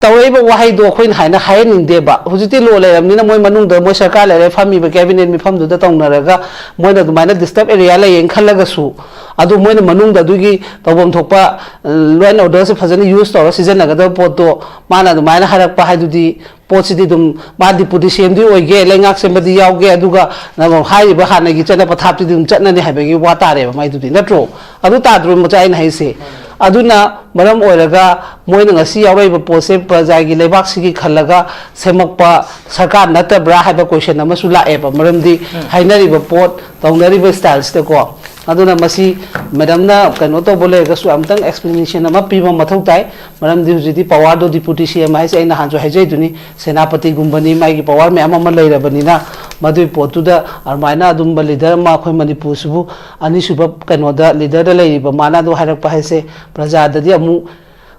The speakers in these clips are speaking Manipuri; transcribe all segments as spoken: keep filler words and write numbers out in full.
ꯇꯧꯔꯛꯏꯕ ꯋꯥꯍꯩꯗꯣ ꯑꯩꯈꯣꯏꯅ ꯍꯥꯏꯅ ꯍꯥꯏꯍꯟꯅꯤꯡꯗꯦꯕ꯫ ꯍꯧꯖꯤꯛꯇꯤ ꯂꯣ ꯂꯩꯔꯕꯅꯤꯅ ꯃꯣꯏ ꯃꯅꯨꯡꯗ ꯃꯣꯏ ꯁꯔꯀꯥꯔ ꯂꯩꯔꯦ ꯐꯝꯃꯤꯕ ꯀꯦꯕꯤꯅꯦꯠ ꯃꯤꯐꯝꯗꯨꯗ ꯇꯧꯅꯔꯒ ꯃꯣꯏꯅ ꯑꯗꯨꯃꯥꯏꯅ ꯗꯤꯁꯇꯔꯕ ꯑꯦꯔꯤꯌꯥ ꯂꯩꯌꯦꯅ ꯈꯜꯂꯒꯁꯨ, ꯑꯗꯨ ꯃꯣꯏꯅ ꯃꯅꯨꯡꯗ ꯑꯗꯨꯒꯤ ꯇꯧꯐꯝ ꯊꯣꯛꯄ ꯂꯣ ꯑꯦꯟ ꯑꯣꯔꯗꯔꯁꯦ ꯐꯖꯅ ꯌꯨꯁ ꯇꯧꯔ ꯁꯤꯖꯤꯟꯅꯒꯗꯕ ꯄꯣꯠꯇꯣ ꯃꯥꯅ ꯑꯗꯨꯃꯥꯏꯅ ꯍꯥꯏꯔꯛꯄ ꯍꯥꯏꯗꯨꯗꯤ, ꯄꯣꯠꯁꯤꯗꯤ ꯑꯗꯨꯝ ꯃꯥ ꯗꯤꯄꯨꯇꯤ ꯁꯤ ꯑꯦꯝꯗꯤ ꯑꯣꯏꯒꯦ, ꯂꯩꯉꯥꯛ ꯁꯦꯝꯕꯗꯤ ꯌꯥꯎꯒꯦ, ꯑꯗꯨꯒ ꯅꯪ ꯍꯥꯏꯔꯤꯕ ꯍꯥꯟꯅꯒꯤ ꯆꯠꯅ ꯄꯊꯥꯞꯇꯨꯗꯤ ꯑꯗꯨꯝ ꯆꯠꯅꯅꯤ ꯍꯥꯏꯕꯒꯤ ꯋꯥ ꯇꯥꯔꯦꯕ ꯃꯥꯏꯗꯨꯗꯤ, ꯅꯠꯇ꯭ꯔꯣ? ꯑꯗꯨ ꯇꯥꯗ꯭ꯔꯣ ꯃꯆꯥ ꯑꯩꯅ ꯍꯥꯏꯁꯦ? ꯑꯗꯨꯅ ꯃꯔꯝ ꯑꯣꯏꯔꯒ ꯃꯣꯏꯅ ꯉꯁꯤ ꯌꯥꯎꯔꯛꯏꯕ ꯄꯣꯠꯁꯦ ꯄ꯭ꯔꯖꯥꯒꯤ ꯂꯩꯕꯥꯛꯁꯤꯒꯤ ꯈꯜꯂꯒ ꯁꯦꯝꯃꯛꯄ ꯁꯔꯀꯥꯔ ꯅꯠꯇꯕ꯭ꯔꯥ ꯍꯥꯏꯕ ꯀꯣꯏꯁꯟ ꯑꯃꯁꯨ ꯂꯥꯛꯑꯦꯕ꯫ ꯃꯔꯝꯗꯤ ꯍꯥꯏꯅꯔꯤꯕ ꯄꯣꯠ ꯇꯧꯅꯔꯤꯕ ꯁ꯭ꯇꯥꯏꯜꯁꯤꯗꯀꯣ꯫ ꯑꯗꯨꯅ ꯃꯁꯤ ꯃꯦꯗꯝꯅ ꯀꯩꯅꯣ ꯇꯧꯕ ꯂꯩꯔꯒꯁꯨ ꯑꯃꯨꯛꯇꯪ ꯑꯦꯛꯁꯄ꯭ꯂꯦꯅꯦꯁꯟ ꯑꯃ ꯄꯤꯕ ꯃꯊꯧ ꯇꯥꯏ꯫ ꯃꯔꯝꯗꯤ ꯍꯧꯖꯤꯛꯇꯤ ꯄꯋꯥꯔꯗꯣ ꯗꯤꯄꯨꯇꯤ ꯁꯤ ꯑꯦꯝ ꯍꯥꯏꯁꯦ ꯑꯩ ꯅꯍꯥꯟꯁꯨ ꯍꯥꯏꯖꯩꯗꯨꯅꯤ, ꯁꯦꯅꯥꯄꯇꯤꯒꯨꯝꯕꯅꯤ, ꯃꯥꯒꯤ ꯄꯋꯥꯔ ꯃꯌꯥꯝ ꯑꯃ ꯂꯩꯔꯕꯅꯤꯅ ꯃꯗꯨꯒꯤ ꯄꯣꯠꯇꯨꯗ ꯑꯗꯨꯃꯥꯏꯅ ꯑꯗꯨꯝꯕ ꯂꯤꯗꯔ ꯑꯃ ꯑꯩꯈꯣꯏ ꯃꯅꯤꯄꯨꯔꯁꯤꯕꯨ ꯑꯅꯤꯁꯨꯕ ꯀꯩꯅꯣꯗ ꯂꯤꯗꯔꯗ ꯂꯩꯔꯤꯕ ꯃꯥꯅ ꯑꯗꯨ ꯍꯥꯏꯔꯛꯄ ꯍꯥꯏꯁꯦ ꯄ꯭ꯔꯖꯥꯗꯗꯤ ꯑꯃꯨꯛ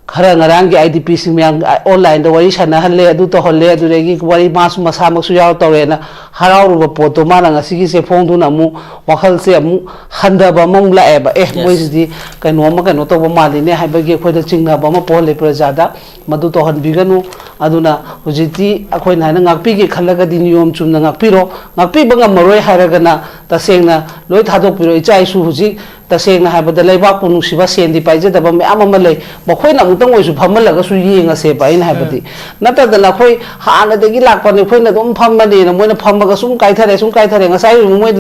ꯈꯔ ꯉꯔꯥꯡꯒꯤ ꯑꯥꯏ ꯗꯤ ꯄꯤꯁꯤꯡ ꯃꯌꯥꯝ ꯑꯣꯟꯂꯥꯏꯟꯗ ꯋꯥꯔꯤ ꯁꯥꯟꯅꯍꯜꯂꯦ, ꯑꯗꯨ ꯇꯧꯍꯜꯂꯦ, ꯑꯗꯨꯗꯒꯤ ꯋꯥꯔꯤ ꯃꯥꯁꯨ ꯃꯁꯥꯃꯛꯁꯨ ꯌꯥꯎꯔ ꯇꯧꯔꯦꯅ ꯍꯔꯥꯎꯔꯨꯕ ꯄꯣꯠꯇꯣ ꯃꯥꯅ ꯉꯁꯤꯒꯤꯁꯦ ꯐꯣꯡꯗꯨꯅ ꯑꯃꯨꯛ ꯋꯥꯈꯜꯁꯦ ꯑꯃꯨꯛ ꯍꯟꯊꯕ ꯑꯃꯃꯨꯛ ꯂꯥꯛꯑꯦꯕ꯫ ꯑꯦ, Yes. ꯃꯣꯏꯁꯤꯗꯤ ꯀꯩꯅꯣ ꯑꯃ ꯀꯩꯅꯣ ꯇꯧꯕ ꯃꯥꯜꯂꯤꯅꯦ ꯍꯥꯏꯕꯒꯤ ꯑꯩꯈꯣꯏꯗ ꯆꯤꯡꯅꯕ ꯑꯃ ꯄꯣꯛꯍꯜꯂꯦ ꯄ꯭ꯔꯖꯥꯗ꯫ ꯃꯗꯨ ꯇꯧꯍꯟꯕꯤꯒꯅꯨ꯫ ꯑꯗꯨꯅ ꯍꯧꯖꯤꯛꯇꯤ ꯑꯩꯈꯣꯏꯅ ꯍꯥꯏꯅ ꯉꯥꯛꯄꯤꯒꯦ ꯈꯜꯂꯒꯗꯤ ꯅꯤꯌꯣꯝ ꯆꯨꯝꯅ ꯉꯥꯛꯄꯤꯔꯣ꯫ ꯉꯥꯛꯄꯤꯕ ꯉꯝꯃꯔꯣꯏ ꯍꯥꯏꯔꯒꯅ ꯇꯁꯦꯡꯅ ꯂꯣꯏ ꯊꯥꯗꯣꯛꯄꯤꯔꯣ꯫ ꯏꯆꯥ ꯏꯁꯨ ꯍꯧꯖꯤꯛ ꯇꯁꯦꯡꯅ ꯍꯥꯏꯕꯗ ꯂꯩꯕꯥꯛꯄꯨ ꯅꯨꯡꯁꯤꯕ, ꯁꯦꯟꯗꯤ ꯄꯥꯏꯖꯗꯕ ꯃꯌꯥꯝ ꯑꯃ ꯂꯩ꯫ ꯃꯈꯣꯏꯅ ꯑꯃꯨꯛꯇꯪ ꯑꯣꯏꯔꯁꯨ ꯐꯝꯍꯜꯂꯒꯁꯨ ꯌꯦꯡꯉꯁꯦꯕ ꯑꯩꯅ ꯍꯥꯏꯕꯗꯤ꯫ ꯅꯠꯇꯗꯅ ꯑꯩꯈꯣꯏ ꯍꯥꯟꯅꯗꯒꯤ ꯂꯥꯛꯄꯅꯤ, ꯑꯩꯈꯣꯏꯅ ꯑꯗꯨꯝ ꯐꯝꯃꯅꯤꯅ ꯃꯣꯏꯅ ꯐꯝꯃꯒ ꯁꯨꯝ ꯀꯥꯏꯊꯔꯦ, ꯁꯨꯝ ꯀꯥꯏꯊꯔꯦ꯫ ꯉꯁꯥꯏ ꯃꯣꯏ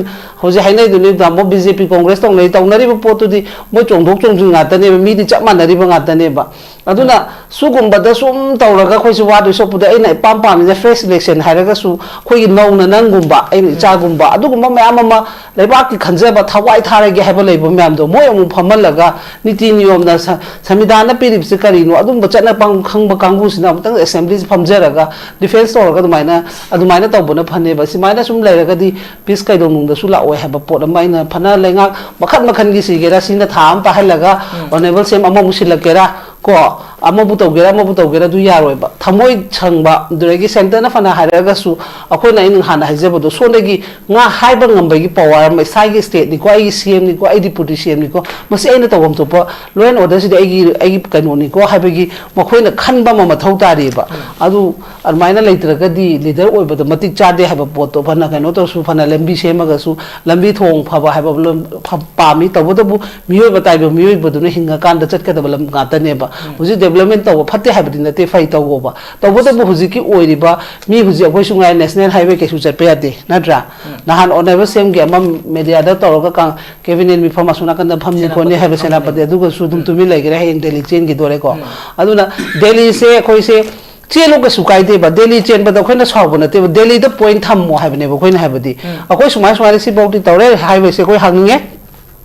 ꯍꯧꯖꯤꯛ ꯍꯥꯏꯅꯩꯗꯨꯅꯤ, ꯇꯥꯃꯣ, ꯕꯤ ꯖꯦ ꯄꯤ ꯀꯣꯡꯒ꯭ꯔꯦꯁ ꯇꯧꯅꯔꯤ, ꯇꯧꯅꯔꯤꯕ ꯄꯣꯠꯇꯨꯗꯤ ꯃꯣꯏ ꯆꯣꯡꯊꯣꯛ ꯆꯣꯡꯁꯤꯟ ꯉꯥꯛꯇꯅꯦꯕ, ꯃꯤꯗꯤ ꯆꯞ ꯃꯥꯟꯅꯔꯤꯕ ꯉꯥꯛꯇꯅꯦꯕ꯫ ꯑꯗꯨꯅ ꯁꯤꯒꯨꯝꯕꯗ ꯁꯨꯝ ꯇꯧꯔꯒ ꯑꯩꯈꯣꯏꯁꯦ ꯋꯥꯗꯣꯏ ꯁꯔꯨꯛꯄꯨꯗꯤ ꯑꯩꯅ ꯏꯄꯥꯝ ꯄꯥꯝꯃꯤꯁꯦ fresh election ꯍꯥꯏꯔꯒꯁꯨ ꯑꯩꯈꯣꯏꯒꯤ ꯅꯧꯅ ꯅꯪꯒꯨꯝꯕ, ꯑꯩꯅ ꯏꯆꯥꯒꯨꯝꯕ, ꯑꯗꯨꯒꯨꯝꯕ ꯃꯌꯥꯝ ꯑꯃ ꯂꯩꯕꯥꯛꯀꯤ ꯈꯟꯖꯕ, ꯊꯋꯥꯏ ꯊꯥꯔꯒꯦ ꯍꯥꯏꯕ ꯂꯩꯕ ꯃꯌꯥꯝꯗꯣ ꯃꯣꯏ ꯑꯃꯨꯛ ꯐꯝꯍꯜꯂꯒ ꯅꯤꯇꯤ ꯅꯤꯌꯣꯝꯅ ꯁ-, ꯁꯪꯕꯤꯙꯥꯟꯅ ꯄꯤꯔꯤꯕꯁꯤ ꯀꯔꯤꯅꯣ, ꯑꯗꯨꯝꯕ ꯆꯠꯅ ꯄꯥꯡ-, ꯈꯪꯕ ꯀꯥꯡꯕꯨꯁꯤꯅ ꯑꯃꯨꯛꯇꯪ ꯑꯦꯁꯦꯝꯕ꯭ꯂꯤꯁꯤ ꯐꯝꯖꯔꯒ ꯗꯤꯐꯦꯟꯁ ꯇꯧꯔꯒ ꯑꯗꯨꯃꯥꯏꯅ, ꯑꯗꯨꯃꯥꯏꯅ ꯇꯧꯕꯅ ꯐꯅꯦꯕ꯫ ꯁꯨꯃꯥꯏꯅ ꯁꯨꯝ ꯂꯩꯔꯒꯗꯤ ꯄꯤꯁ ꯀꯩꯗꯧꯅꯨꯡꯗꯁꯨ ꯂꯥꯛꯑꯣꯏ ꯍꯥꯏꯕ ꯄꯣꯠ ꯑꯃ ꯑꯩꯅ ꯐꯅ ꯂꯩꯉꯥꯛ ꯃꯈꯜ ꯃꯈꯜꯒꯤ ꯁꯤꯒꯦꯔꯥ, ꯁꯤꯅ ꯊꯥ ꯑꯃ ꯄꯥꯏꯍꯜꯂꯒ ꯑꯣꯅꯔꯦꯕꯜ ꯁꯤ ꯑꯦꯝ ꯑꯃꯃꯨꯛ ꯁꯤꯜꯂꯛꯀꯦꯔꯥ ꯀꯣ, ꯑꯃꯕꯨ ꯇꯧꯒꯦꯔꯥ, ꯑꯃꯕꯨ ꯇꯧꯒꯦꯔꯥ, ꯑꯗꯨ ꯌꯥꯔꯣꯏꯕ꯫ ꯊꯃꯣꯏ ꯁꯪꯕ, ꯑꯗꯨꯗꯒꯤ centreꯅ ꯐꯅ ꯍꯥꯏꯔꯒꯁꯨ, ꯑꯩꯈꯣꯏꯅ, ꯑꯩꯅ ꯍꯥꯟꯅ ꯍꯥꯏꯖꯕꯗꯣ, ꯁꯣꯝꯗꯒꯤ ꯉꯥ ꯍꯥꯏꯕ ꯉꯝꯕꯒꯤ power ꯑꯃ, ꯏꯁꯥꯒꯤ stateꯅꯤꯀꯣ, ꯑꯩꯒꯤ CMꯅꯤꯀꯣ, ꯑꯩ deputy CMꯅꯤꯀꯣ, ꯃꯁꯤ ꯑꯩꯅ ꯇꯧꯐꯝ ꯊꯣꯛꯄ law and orderꯁꯤꯗꯤ ꯑꯩꯒꯤ, ꯑꯩꯒꯤ ꯀꯩꯅꯣꯅꯤꯀꯣ ꯍꯥꯏꯕꯒꯤ ꯃꯈꯣꯏꯅ ꯈꯟꯕ ꯑꯃ ꯃꯊꯧ ꯇꯥꯔꯤꯕ꯫ ꯑꯗꯨ ꯑꯗꯨꯃꯥꯏꯅ ꯂꯩꯇ꯭ꯔꯒꯗꯤ leader ꯑꯣꯏꯕꯗ ꯃꯇꯤꯛ ꯆꯥꯗꯦ ꯍꯥꯏꯕ ꯄꯣꯠꯇꯣ, ꯐꯅ ꯀꯩꯅꯣ ꯇꯧꯔꯁꯨ, ꯐꯅ ꯂꯝꯕꯤ ꯁꯦꯝꯃꯒꯁꯨ, ꯂꯝꯕꯤ ꯊꯣꯡ ꯐꯕ ꯍꯥꯏꯕ ꯂꯝ-, ꯐ-, ꯄꯥꯝꯃꯤ꯫ ꯇꯧꯕꯇꯕꯨ ꯃꯤꯑꯣꯏꯕ ꯇꯥꯏꯕ ꯃꯤꯑꯣꯏꯕꯗꯨꯅ ꯍꯤꯡꯉꯀꯥꯟꯗ ꯆꯠꯀꯗꯕ ꯂꯝ ꯉꯥꯛꯇꯅꯦꯕ꯫ ꯍꯧꯖꯤꯛ development ꯇꯧꯕ ꯐꯠꯇꯦ ꯍꯥꯏꯕꯗꯤ ꯅꯠꯇꯦ, ꯐꯩ ꯇꯧꯕ꯫ ꯇꯧꯕꯇꯕꯨ ꯍꯧꯖꯤꯛꯀꯤ ꯑꯣꯏꯔꯤꯕ ꯃꯤ, ꯍꯧꯖꯤꯛ ꯑꯩꯈꯣꯏꯁꯨ ꯉꯥꯏ national highway ꯀꯩꯁꯨ ꯆꯠꯄ ꯌꯥꯗꯦ, ꯅꯠꯇ꯭ꯔꯥ? ꯅꯍꯥꯟ honourable CMꯒꯤ ꯑꯃ mediaꯗ ꯇꯧꯔꯒ ꯀ-, cabinet ꯃꯤꯐꯝ ꯑꯁꯣꯝ ꯅꯥꯀꯟꯗ ꯐꯝꯅꯤ ꯈꯣꯠꯅꯤ ꯁꯦꯅꯥꯄꯇꯤ ꯍꯥꯏꯕ ꯐꯝꯅꯤ꯫ ꯁꯦꯅꯥꯄꯇꯤ, ꯑꯗꯨꯒꯁꯨ ꯑꯗꯨꯝ ꯇꯨꯃꯤꯟ ꯂꯩꯈ꯭ꯔꯦ, ꯍꯌꯦꯡ ꯗꯦꯜꯂꯤ ꯆꯦꯟꯈꯤꯗꯣꯔꯦꯀꯣ꯫ ꯑꯗꯨꯅ ꯗꯦꯜꯂꯤꯁꯦ ꯑꯩꯈꯣꯏꯁꯦ ꯆꯦꯜꯂꯨ ꯀꯩꯁꯨ ꯀꯥꯏꯗꯦꯕ꯫ ꯗꯦꯜꯂꯤ ꯆꯦꯟꯕꯗ ꯑꯩꯈꯣꯏꯅ ꯁꯥꯎꯕ ꯅꯠꯇꯦꯕ, ꯗꯦꯜꯂꯤꯗ point ꯊꯝꯃꯣ ꯍꯥꯏꯕꯅꯦꯕ ꯑꯩꯈꯣꯏꯅ ꯍꯥꯏꯕꯗꯤ꯫ ꯑꯩꯈꯣꯏ ꯁꯨꯃꯥꯏ ꯁꯨꯃꯥꯏꯅ ꯁꯤꯐꯥꯎꯗꯤ ꯇꯧꯔꯦ ꯍꯥꯏꯕꯁꯦ ꯑꯩꯈꯣꯏ ꯍꯪꯅꯤꯡꯉꯦ꯫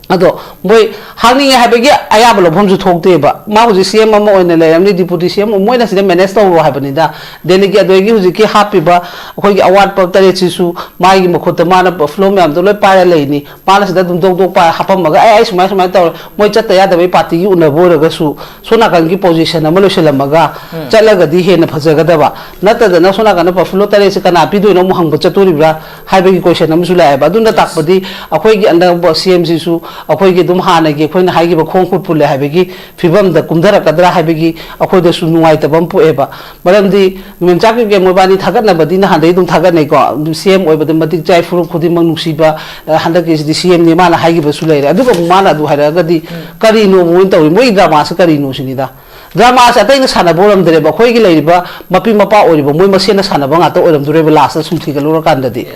ꯑꯗꯣ ꯃꯣꯏ ꯍꯪꯅꯤꯡꯉꯦ ꯍꯥꯏꯕꯒꯤ ꯑꯌꯥꯕ ꯂꯧꯐꯝꯁꯨ ꯊꯣꯛꯇꯦꯕ꯫ ꯃꯥ ꯍꯧꯖꯤꯛ CM ꯑꯃ ꯑꯣꯏꯅ ꯂꯩꯔꯕꯅꯤ, deputy CM, ꯃꯣꯏꯅ ꯁꯤꯗ manage ꯇꯧꯔꯣ ꯍꯥꯏꯕꯅꯤꯗ꯫ ꯗꯦꯜꯂꯤꯒꯤ ꯑꯗꯨꯗꯒꯤ ꯍꯧꯖꯤꯛꯀꯤ ꯍꯥꯞꯄꯤꯕ ꯑꯩꯈꯣꯏꯒꯤ ꯑꯋꯥꯠꯄ ꯇꯔꯦꯠꯁꯤꯁꯨ ꯃꯥꯒꯤ ꯃꯈꯨꯠꯇ ꯃꯥꯅ flow ꯃꯌꯥꯝꯗꯣ ꯂꯣꯏ ꯄꯥꯏꯔ ꯂꯩꯅꯤ꯫ ꯃꯥꯅ ꯁꯤꯗ ꯑꯗꯨꯝ ꯗꯣꯛ ꯗꯣꯛ ꯄꯥꯏꯔ ꯍꯥꯞꯄꯝꯃꯒ, "ꯑꯩ, ꯑꯩ ꯁꯨꯃꯥꯏ ꯁꯨꯃꯥꯏꯅ ꯇꯧꯔꯦ, ꯃꯣꯏ ꯆꯠꯇ ꯌꯥꯗꯕꯩ partyꯒꯤ ꯎꯅꯕ ꯑꯣꯏꯔꯒꯁꯨ ꯁꯣꯝ ꯅꯥꯀꯟꯒꯤ position ꯑꯃ ꯂꯣꯏꯁꯤꯜꯂꯝꯃꯒ ꯆꯠꯂꯒꯗꯤ ꯍꯦꯟꯅ ꯐꯖꯒꯗꯕ꯫ ꯅꯠꯇꯗꯅ ꯁꯣꯝ ꯅꯥꯀꯟꯗ Buffalo ꯇꯔꯦꯠꯁꯦ ꯀꯅꯥ ꯄꯤꯗꯣꯏꯅꯣ ꯑꯃꯨꯛ ꯍꯪꯕ ꯆꯠꯇꯣꯔꯤꯕ꯭ꯔꯥ?" ꯍꯥꯏꯕꯒꯤ question ꯑꯃꯁꯨ ꯂꯥꯛꯑꯦꯕ꯫ ꯑꯗꯨꯅ ꯇꯥꯛꯄꯗꯤ ꯑꯩꯈꯣꯏꯒꯤ ꯑꯅꯧꯕ CMꯁꯤꯁꯨ ꯑꯩꯈꯣꯏꯒꯤ ꯑꯗꯨꯝ ꯍꯥꯟꯅꯒꯤ ꯑꯩꯈꯣꯏꯅ ꯍꯥꯏꯈꯤꯕ ꯈꯣꯡ ꯈꯨꯠ ꯄꯨꯜꯂꯦ ꯍꯥꯏꯕꯒꯤ ꯐꯤꯕꯝꯗ ꯀꯨꯝꯊꯔꯛꯀꯗ꯭ꯔꯥ ꯍꯥꯏꯕꯒꯤ ꯑꯩꯈꯣꯏꯗꯁꯨ ꯅꯨꯡꯉꯥꯏꯇꯕ ꯑꯃ ꯄꯣꯛꯑꯦꯕ꯫ ꯃꯔꯝꯗꯤ ꯃꯦꯝꯆꯥ ꯀꯦꯀꯦ ꯃꯣꯏꯕꯥꯅꯤ ꯊꯥꯒꯠꯅꯕꯗꯤ ꯅꯍꯥꯟꯗꯩ ꯑꯗꯨꯝ ꯊꯥꯒꯠꯅꯩꯀꯣ꯫ CM ꯑꯣꯏꯕꯗ ꯃꯇꯤꯛ ꯆꯥꯏ, ꯐꯨꯔꯨꯞ ꯈꯨꯗꯤꯡꯃꯛ ꯅꯨꯡꯁꯤꯕ, ꯑ, ꯍꯟꯗꯛꯀꯤꯁꯤꯗꯤ CMꯅꯤ ꯃꯥꯅ ꯍꯥꯏꯈꯤꯕꯁꯨ ꯂꯩꯔꯦ꯫ ꯑꯗꯨꯒ ꯑꯃꯨꯛ ꯃꯥꯅ ꯑꯗꯨ ꯍꯥꯏꯔꯛꯑꯒꯗꯤ ꯀꯔꯤꯅꯣ ꯃꯣꯏꯅ ꯇꯧꯔꯤ? ꯃꯣꯏꯒꯤ dramaꯁꯦ ꯀꯔꯤꯅꯣ ꯁꯤꯅꯤꯗ꯫ Dramaꯁꯦ ꯑꯇꯩꯅ ꯁꯥꯟꯅꯕ ꯑꯣꯏꯔꯝꯗ꯭ꯔꯦꯕ, ꯑꯩꯈꯣꯏꯒꯤ ꯂꯩꯔꯤꯕ ꯃꯄꯤ ꯃꯄꯥ ꯑꯣꯏꯔꯤꯕ ꯃꯣꯏ ꯃꯁꯦꯟꯅ ꯁꯥꯟꯅꯕ ꯉꯥꯛꯇ ꯑꯣꯏꯔꯝꯗꯣꯔꯦꯕ lastꯇ ꯁꯨꯝ ꯊꯤꯒꯠꯂꯨꯔꯀꯥꯟꯗꯗꯤ꯫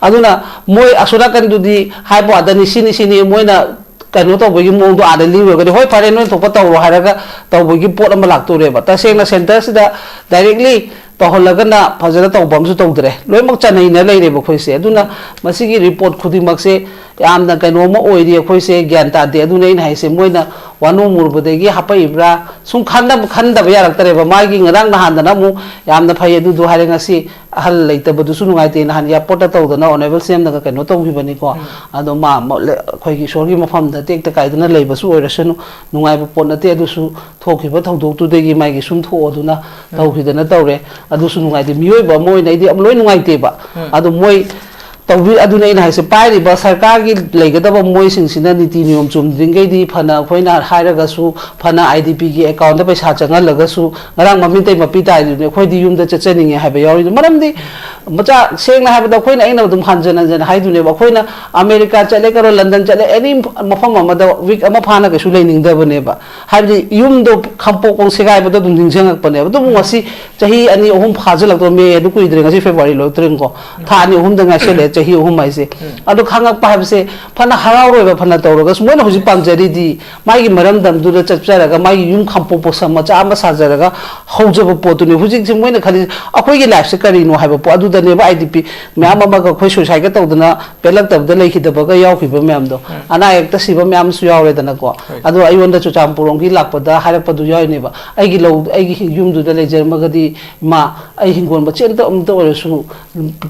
ꯑꯗꯨꯅ ꯃꯣꯏ ꯑꯁꯣꯝ ꯅꯥꯀꯟꯗꯨꯗꯤ ꯍꯥꯏꯕ ꯋꯥꯗꯅꯤ, ꯁꯤꯅꯤ ꯁꯤꯅꯤ ꯃꯣꯏꯅ ꯀꯩꯅꯣ ꯇꯧꯕꯒꯤ ꯃꯑꯣꯡꯗꯣ ꯑꯥꯗ ꯂꯤꯔꯨꯔꯒꯗꯤ, "ꯍꯣꯏ, ꯐꯔꯦ, ꯅꯣꯏ ꯊꯣꯛꯄ ꯇꯧꯔꯣ" ꯍꯥꯏꯔꯒ ꯇꯧꯕꯒꯤ ꯄꯣꯠ ꯑꯃ ꯂꯥꯛꯇꯣꯔꯦꯕ꯫ ꯇꯁꯦꯡꯅ centreꯁꯤꯗ directly ꯇꯧꯍꯜꯂꯒꯅ ꯐꯖꯅ ꯇꯧꯕ ꯑꯃꯁꯨ ꯇꯧꯗ꯭ꯔꯦ꯫ ꯂꯣꯏꯅꯃꯛ ꯆꯥꯟꯅꯩꯅ ꯂꯩꯔꯦꯕ ꯑꯩꯈꯣꯏꯁꯦ꯫ ꯑꯗꯨꯅ ꯃꯁꯤꯒꯤ report ꯈꯨꯗꯤꯡꯃꯛꯁꯦ ꯌꯥꯝꯅ ꯀꯩꯅꯣꯝꯃ ꯑꯣꯏꯔꯤ, ꯑꯩꯈꯣꯏꯁꯦ ꯒ꯭ꯌꯥꯟ ꯇꯥꯗꯦ꯫ ꯑꯗꯨꯅꯦ ꯑꯩꯅ ꯍꯥꯏꯁꯦ, ꯃꯣꯏꯅ ꯋꯥꯅꯣꯡ ꯃꯨꯔꯨꯕꯗꯒꯤ ꯍꯥꯞꯄꯛꯏꯕ꯭ꯔꯥ? ꯁꯨꯝ ꯈꯟꯗꯕ ꯈꯟꯗꯕ ꯌꯥꯔꯛꯇꯔꯦꯕ꯫ ꯃꯥꯒꯤ ꯉꯔꯥꯡ ꯅꯍꯥꯟꯗꯅ ꯑꯃꯨꯛ ꯌꯥꯝꯅ ꯐꯩ ꯑꯗꯨꯗꯨ ꯍꯥꯏꯔꯦ, ꯉꯁꯤ ꯑꯍꯜ ꯂꯩꯇꯕꯗꯨꯁꯨ ꯅꯨꯡꯉꯥꯏꯇꯦ꯫ ꯅꯍꯥꯟ ꯑꯦꯌꯥꯔꯄꯣꯔꯠꯇ ꯇꯧꯗꯅ ꯑꯣꯅꯔꯦꯕꯜ ꯁꯤ ꯑꯦꯝꯅꯒ ꯀꯩꯅꯣ ꯇꯧꯈꯤꯕꯅꯤꯀꯣ꯫ ꯑꯗꯣ ꯃꯥ ꯃ-, ꯂ-, ꯑꯩꯈꯣꯏꯒꯤ ꯏꯁꯣꯔꯒꯤ ꯃꯐꯝꯗ ꯇꯦꯛꯇ ꯀꯥꯏꯗꯅ ꯂꯩꯕꯁꯨ ꯑꯣꯏꯔꯁꯅꯨ, ꯅꯨꯡꯉꯥꯏꯕ ꯄꯣꯠ ꯅꯠꯇꯦ꯫ ꯑꯗꯨꯁꯨ ꯊꯣꯛꯈꯤꯕ ꯊꯧꯗꯣꯛꯇꯨꯗꯒꯤ ꯃꯥꯒꯤ ꯁꯨꯝ ꯊꯣꯛꯑꯗꯨꯅ ꯇꯧꯈꯤꯗꯅ ꯇꯧꯔꯦ꯫ ꯑꯗꯨꯁꯨ ꯅꯨꯡꯉꯥꯏꯇꯦ꯫ ꯃꯤꯑꯣꯏꯕ ꯑꯃ ꯑꯣꯏꯅ ꯑꯩꯗꯤ ꯌꯥꯝ ꯂꯣꯏ ꯅꯨꯡꯉꯥꯏꯇꯦꯕ꯫ ꯑꯗꯣ ꯃꯣꯏ ꯇꯧꯕꯤ-, ꯑꯗꯨꯅ ꯑꯩꯅ ꯍꯥꯏꯁꯦ, ꯄꯥꯏꯔꯤꯕ ꯁꯔꯀꯥꯔꯒꯤ ꯂꯩꯒꯗꯕ ꯃꯣꯏꯁꯤꯡꯁꯤꯅ ꯅꯤꯇꯤ ꯅꯤꯌꯣꯝ ꯆꯨꯝꯗ꯭ꯔꯤꯉꯩꯗꯤ, ꯐꯅ ꯑꯩꯈꯣꯏꯅ ꯍꯥꯏꯔꯒꯁꯨ, ꯐꯅ ꯑꯥꯏ ꯗꯤ ꯄꯤꯒꯤ ꯑꯦꯀꯥꯎꯟꯗ ꯄꯩꯁꯥ ꯆꯪꯍꯜꯂꯒꯁꯨ, ꯉꯔꯥꯡ ꯃꯃꯤꯡꯇꯩ ꯃꯄꯤ ꯇꯥꯏꯗꯨꯅꯤ, "ꯑꯩꯈꯣꯏꯗꯤ ꯌꯨꯝꯗ ꯆꯠꯆꯅꯤꯡꯉꯦ" ꯍꯥꯏꯕ ꯌꯥꯎꯔꯤꯗꯣ꯫ ꯃꯔꯝꯗꯤ ꯃꯆꯥ, ꯁꯦꯡꯅ ꯍꯥꯏꯕꯗ, ꯑꯩꯈꯣꯏꯅ, ꯑꯩꯅ ꯑꯗꯨꯝ ꯍꯟꯖꯟ ꯍꯟꯖꯟ ꯍꯥꯏꯗꯣꯏꯅꯦꯕ, ꯑꯩꯈꯣꯏꯅ ꯑꯃꯦꯔꯤꯀꯥ ꯆꯠꯂꯦ ꯈꯜꯂꯣ, ꯂꯟꯗꯟ ꯆꯠꯂꯦ, ꯑꯦꯅꯤ ꯃꯐꯝ ꯑꯃꯗ ꯋꯤꯛ ꯑꯃ ꯐꯥꯅ ꯀꯩꯁꯨ ꯂꯩꯅꯤꯡꯗꯕꯅꯦꯕ꯫ ꯍꯥꯏꯕꯗꯤ ꯌꯨꯝꯗꯣ ꯈꯝꯄꯣꯛꯄ ꯁꯦꯒꯥꯏꯕꯗꯣ ꯑꯗꯨꯝ ꯅꯤꯡꯁꯤꯡꯉꯛꯄꯅꯦꯕ꯫ ꯑꯗꯨꯕꯨ ꯉꯁꯤ ꯆꯍꯤ ꯑꯅꯤ ꯑꯍꯨꯝ ꯐꯥꯖꯤꯜꯂꯛꯇꯣ, ꯃꯦ ꯑꯗꯨ ꯀꯨꯏꯗ꯭ꯔꯦ, ꯉꯁꯤ ꯐꯦꯕ꯭ꯔꯨꯋꯥꯔꯤ ꯂꯣꯏꯔꯛꯇ꯭ꯔꯦꯀꯣ, ꯊꯥ ꯑꯅꯤ ꯑꯍꯨꯝꯗ ꯉꯥꯏꯁꯜꯂꯛꯑꯦ, ꯆꯍꯤ ꯑꯍꯨꯝ ꯍꯥꯏꯁꯦ꯫ ꯑꯗꯣ ꯈꯪꯉꯛꯄ ꯍꯥꯏꯕꯁꯦ, ꯐꯅ ꯍꯔꯥꯎꯔꯣꯏꯕ, ꯐꯅ ꯇꯧꯔꯒꯁꯨ, ꯃꯣꯏꯅ ꯍꯧꯖꯤꯛ ꯄꯥꯝꯖꯔꯤꯗꯤ ꯃꯥꯒꯤ ꯃꯔꯝꯗꯝꯗꯨꯗ ꯆꯠꯆꯔꯒ ꯃꯥꯒꯤ ꯌꯨꯝ ꯈꯝꯄꯣꯛꯄ ꯁ-, ꯃꯆꯥ ꯑꯃ ꯁꯥꯖꯔꯒ ꯍꯧꯖꯕ ꯄꯣꯠꯇꯨꯅꯤ꯫ ꯍꯧꯖꯤꯛꯁꯦ ꯃꯣꯏꯅ ꯈꯜꯂꯤꯁꯦ, "ꯑꯩꯈꯣꯏꯒꯤ ꯂꯥꯏꯐꯁꯦ ꯀꯔꯤꯅꯣ?" ꯍꯥꯏꯕ ꯄꯣꯠ ꯑꯗꯨꯗꯅꯦꯕ꯫ ꯑꯥꯏ ꯗꯤ ꯄꯤ ꯃꯌꯥꯝ ꯑꯃꯒ ꯑꯩꯈꯣꯏ ꯁꯨꯏꯁꯥꯏꯗꯀ ꯇꯧꯗꯅ ꯄꯦꯜꯂꯛꯇꯕꯗ ꯂꯩꯈꯤꯗꯕꯒ ꯌꯥꯎꯈꯤꯕ ꯃꯌꯥꯝꯗꯣ, ꯑꯅꯥ ꯑꯌꯦꯛꯇ ꯁꯤꯕ ꯃꯌꯥꯝꯁꯨ ꯌꯥꯎꯔꯦꯗꯅꯀꯣ꯫ ꯑꯗꯣ ꯑꯩꯉꯣꯟꯗ ꯆꯨꯔꯆꯥꯟꯄꯨꯔ ꯂꯣꯝꯒꯤ ꯂꯥꯛꯄꯗ ꯍꯥꯏꯔꯛꯄꯗꯨ ꯌꯥꯎꯔꯤꯅꯦꯕ, "ꯑꯩꯒꯤ ꯂꯧ, ꯑꯩꯒꯤ ꯌꯨꯝꯗꯨꯗ ꯂꯩꯖꯔꯝꯃꯒꯗꯤ, ꯏꯃꯥ, ꯑꯩ ꯍꯤꯡꯒꯣꯜ ꯃꯆꯦꯠ ꯑꯝꯇ, ꯑꯝꯇ ꯑꯣꯏꯔꯁꯨ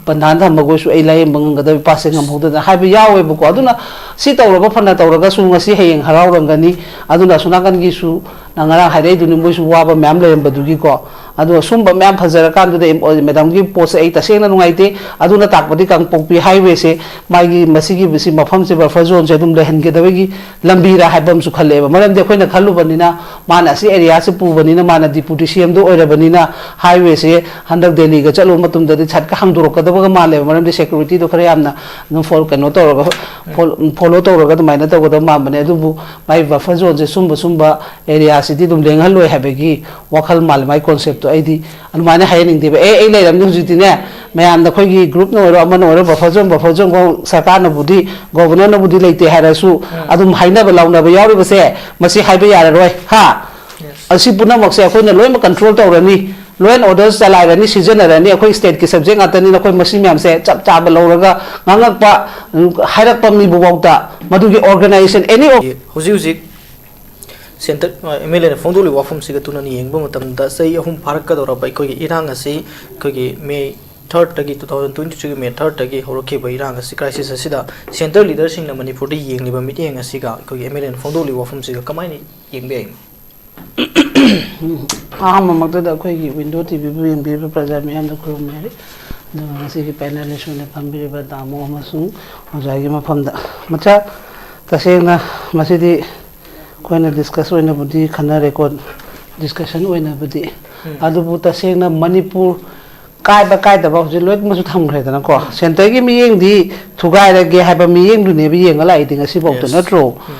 ꯄꯟꯊꯥꯟ ꯊꯝꯃꯒ ꯑꯣꯏꯔꯁꯨ ꯑꯩ ꯂꯥꯏꯌꯦꯡꯕ ꯉꯝꯒꯗꯕ, ꯏꯄꯥꯁꯦ ꯉꯝꯍꯧꯗꯗꯅ" ꯍꯥꯏꯕ ꯌꯥꯎꯋꯦꯕꯀꯣ꯫ ꯑꯗꯨꯅ ꯁꯤ ꯇꯧꯔꯕ ꯐꯅ ꯇꯧꯔꯒꯁꯨ ꯉꯁꯤ ꯍꯌꯦꯡ ꯍꯔꯥꯎꯔꯝꯒꯅꯤ꯫ ꯑꯗꯨꯅ ꯑꯁꯣꯝ ꯅꯥꯀꯟꯒꯤꯁꯨ ꯅꯪ ꯉꯔꯥꯡ ꯍꯥꯏꯔꯛꯏꯗꯨꯅꯤ, ꯃꯣꯏꯁꯨ ꯋꯥꯕ ꯃꯌꯥꯝ ꯂꯩꯔꯝꯕꯗꯨꯒꯤꯀꯣ꯫ ꯑꯗꯣ ꯁꯨꯝꯕ ꯃꯌꯥꯝ ꯐꯖꯔꯀꯥꯟꯗꯨꯗ ꯏꯝ-, ꯃꯦꯗꯥꯝꯒꯤ ꯄꯣꯠꯁꯦ ꯑꯩ ꯇꯁꯦꯡꯅ ꯅꯨꯡꯉꯥꯏꯇꯦ꯫ ꯑꯗꯨꯅ ꯇꯥꯛꯄꯗꯤ ꯀꯥꯡꯄꯣꯛꯄꯤ ꯍꯥꯏꯋꯦꯁꯦ ꯃꯥꯒꯤ ꯃꯁꯤꯒꯤ, ꯁꯤ ꯃꯐꯝꯁꯦ ꯕꯐꯔ ꯖꯣꯟꯁꯦ ꯑꯗꯨꯝ ꯂꯩꯍꯟꯒꯗꯕꯒꯤ ꯂꯝꯕꯤꯔ ꯍꯥꯏꯕ ꯑꯃꯁꯨ ꯈꯜꯂꯛꯑꯦꯕ꯫ ꯃꯔꯝꯗꯤ ꯑꯩꯈꯣꯏꯅ ꯈꯜꯂꯨꯕꯅꯤꯅ, ꯃꯥꯅ ꯑꯁꯤ ꯑꯦꯔꯤꯌꯥꯁꯦ ꯄꯨꯕꯅꯤꯅ, ꯃꯥꯅ ꯗꯤꯄꯨꯇꯤ ꯁꯤ ꯑꯦꯝꯗꯣ ꯑꯣꯏꯔꯕꯅꯤꯅ, ꯍꯥꯏꯋꯦꯁꯦ ꯍꯟꯗꯛ ꯗꯦꯜꯂꯤꯒ ꯆꯠꯂꯨꯕ ꯃꯇꯝꯗꯗꯤ ꯁꯠꯀ ꯍꯥꯡꯗꯣꯔꯛꯀꯗꯕꯒ ꯃꯥꯜꯂꯦꯕ꯫ ꯃꯔꯝꯗꯤ ꯁꯦꯀ꯭ꯌꯨꯔꯤꯇꯤꯗꯣ ꯈꯔ ꯌꯥꯝꯅ ꯑꯗꯨꯝ ꯐꯣꯜ-, ꯀꯩꯅꯣ ꯇꯧꯔꯒ, ꯐꯣꯜ-, ꯐꯣꯂꯣ ꯇꯧꯔꯒ ꯑꯗꯨꯃꯥꯏꯅ ꯇꯧꯒꯗꯕ ꯃꯥꯟꯕꯅꯦ꯫ ꯑꯗꯨꯕꯨ ꯃꯥꯏ ꯕꯐꯔ ꯖꯣꯟꯁꯦ ꯁꯨꯝꯕ, ꯁꯨꯝꯕ ꯑꯦꯔꯤꯌꯥꯁꯤꯗꯤ ꯑꯗꯨꯝ ꯂꯦꯡꯍꯜꯂꯣꯏ ꯍꯥꯏꯕꯒꯤ ꯋꯥꯈꯜ ꯃꯥꯜꯂꯦ, ꯃꯥꯏ ꯀꯣꯟꯁꯦꯞꯇꯣ꯫ ꯑꯩꯗꯤ ꯑꯗꯨꯃꯥꯏꯅ ꯍꯥꯏꯍꯟꯅꯤꯡꯗꯦꯕ꯫ "ꯑꯦ, ꯑꯩ ꯂꯩꯔꯝꯅꯤ ꯍꯧꯖꯤꯛꯇꯤꯅꯦ", ꯃꯌꯥꯝꯅ, ꯑꯩꯈꯣꯏꯒꯤ ꯒ꯭ꯔꯨꯞꯅ ꯑꯣꯏꯔꯣ, ꯑꯃꯅ ꯑꯣꯏꯔꯣ, ꯕꯐꯔ ꯖꯣꯟ, ꯕꯐꯔ ꯖꯣꯟ, ꯁꯔꯀꯥꯔꯅꯕꯨꯗꯤ, ꯒꯣꯕꯔꯅꯔꯅꯕꯨꯗꯤ ꯂꯩꯇꯦ ꯍꯥꯏꯔꯁꯨ, ꯑꯗꯨꯝ ꯍꯥꯏꯅꯕ ꯂꯥꯎꯅꯕ ꯌꯥꯎꯔꯤꯕꯁꯦ, ꯃꯁꯤ ꯍꯥꯏꯕ ꯌꯥꯔꯔꯣꯏ꯫ ꯍꯥ? ꯑꯁꯤ ꯄꯨꯝꯅꯃꯛꯁꯦ ꯑꯩꯈꯣꯏꯅ ꯂꯣꯏꯅꯃꯛ ꯀꯟꯇ꯭ꯔꯣꯜ ꯇꯧꯔꯅꯤ꯫ Law and order ꯆꯂꯥꯏꯔꯅꯤ, ꯁꯤꯖꯤꯟꯅꯔꯅꯤ, ꯑꯩꯈꯣꯏ stateꯀꯤ subject ꯉꯥꯛꯇꯅꯤꯅ ꯑꯩꯈꯣꯏ ꯃꯁꯤ ꯃꯌꯥꯝꯁꯦ ꯆꯞ ꯆꯥꯕ ꯂꯧꯔꯒ ꯉꯥꯡꯉꯛꯄ, ꯎꯝ, ꯍꯥꯏꯔꯛꯄ ꯃꯤꯕꯨꯐꯥꯎꯗ ꯃꯗꯨꯒꯤ organization, any of ꯍꯧꯖꯤꯛ ꯍꯧꯖꯤꯛ ꯁꯦꯟꯇꯔ ꯑꯦꯝ ꯑꯦꯜ ꯑꯦꯅ ꯐꯣꯡꯗꯣꯛꯂꯤꯕ ꯋꯥꯐꯝꯁꯤꯒ ꯇꯨꯅꯅ ꯌꯦꯡꯕ ꯃꯇꯝꯗ ꯆꯍꯤ ꯑꯍꯨꯝ ꯐꯥꯔꯛꯀꯗꯧꯔꯕ ꯑꯩꯈꯣꯏꯒꯤ ꯏꯔꯥꯡ ꯑꯁꯤ ꯑꯩꯈꯣꯏꯒꯤ ꯃꯦ ꯊꯥꯔꯠꯇꯒꯤ, two thousand twenty threeꯒꯤ ꯃꯦ ꯊꯥꯔꯠꯇꯒꯤ ꯍꯧꯔꯛꯈꯤꯕ ꯏꯔꯥꯡ ꯑꯁꯤ, crisis ꯑꯁꯤꯗ centre leaderꯁꯤꯡꯅ ꯃꯅꯤꯄꯨꯔꯗ ꯌꯦꯡꯂꯤꯕ ꯃꯤꯠꯌꯦꯡ ꯑꯁꯤꯒ ꯑꯩꯈꯣꯏꯒꯤ ꯑꯦꯝ ꯑꯦꯜ ꯑꯦꯅ ꯐꯣꯡꯗꯣꯛꯂꯤꯕ ꯋꯥꯐꯝꯁꯤꯒ ꯀꯃꯥꯏꯅ ꯌꯦꯡꯕ ꯌꯥꯏ? ꯑꯍꯥꯟꯕꯃꯛꯇꯗ ꯑꯩꯈꯣꯏꯒꯤ ꯋꯤꯟꯗꯣ ꯇꯤꯚꯤꯕꯨ ꯌꯦꯡꯕꯤꯔꯤꯕ ꯄ꯭ꯔꯖꯥ ꯃꯤꯌꯥꯝꯗ ꯈꯨꯔꯨꯝꯖꯔꯤ꯫ ꯑꯗꯨꯒ ꯉꯁꯤꯒꯤ panelist ꯑꯣꯏꯅ ꯐꯝꯕꯤꯔꯤꯕ ꯇꯥꯃꯣ ꯑꯃꯁꯨꯡ ꯑꯣꯖꯥꯒꯤ ꯃꯐꯝꯗ ꯃꯆꯥ, ꯇꯁꯦꯡꯅ ꯃꯁꯤꯗꯤ ꯑꯩꯈꯣꯏꯅ discuss ꯑꯣꯏꯅꯕꯨꯗꯤ ꯈꯟꯅꯔꯦꯀꯣ, discussion ꯑꯣꯏꯅꯕꯨꯗꯤ꯫ ꯑꯗꯨꯕꯨ ꯇꯁꯦꯡꯅ ꯃꯅꯤꯄꯨꯔ ꯀꯥꯏꯕ ꯀꯥꯏꯗꯕ ꯍꯧꯖꯤꯛ ꯂꯣꯏꯅꯃꯛꯁꯨ ꯊꯝꯈ꯭ꯔꯦꯗꯅꯀꯣ꯫ Centreꯒꯤ ꯃꯤꯠꯌꯦꯡꯗꯤ ꯊꯨꯒꯥꯏꯔꯒꯦ ꯍꯥꯏꯕ ꯃꯤꯠꯌꯦꯡꯗꯨꯅꯦꯕ ꯌꯦꯡꯉ ꯂꯥꯛꯏꯗꯤ ꯉꯁꯤꯐꯥꯎꯗ, Yes. ꯅꯠꯇ꯭ꯔꯣ?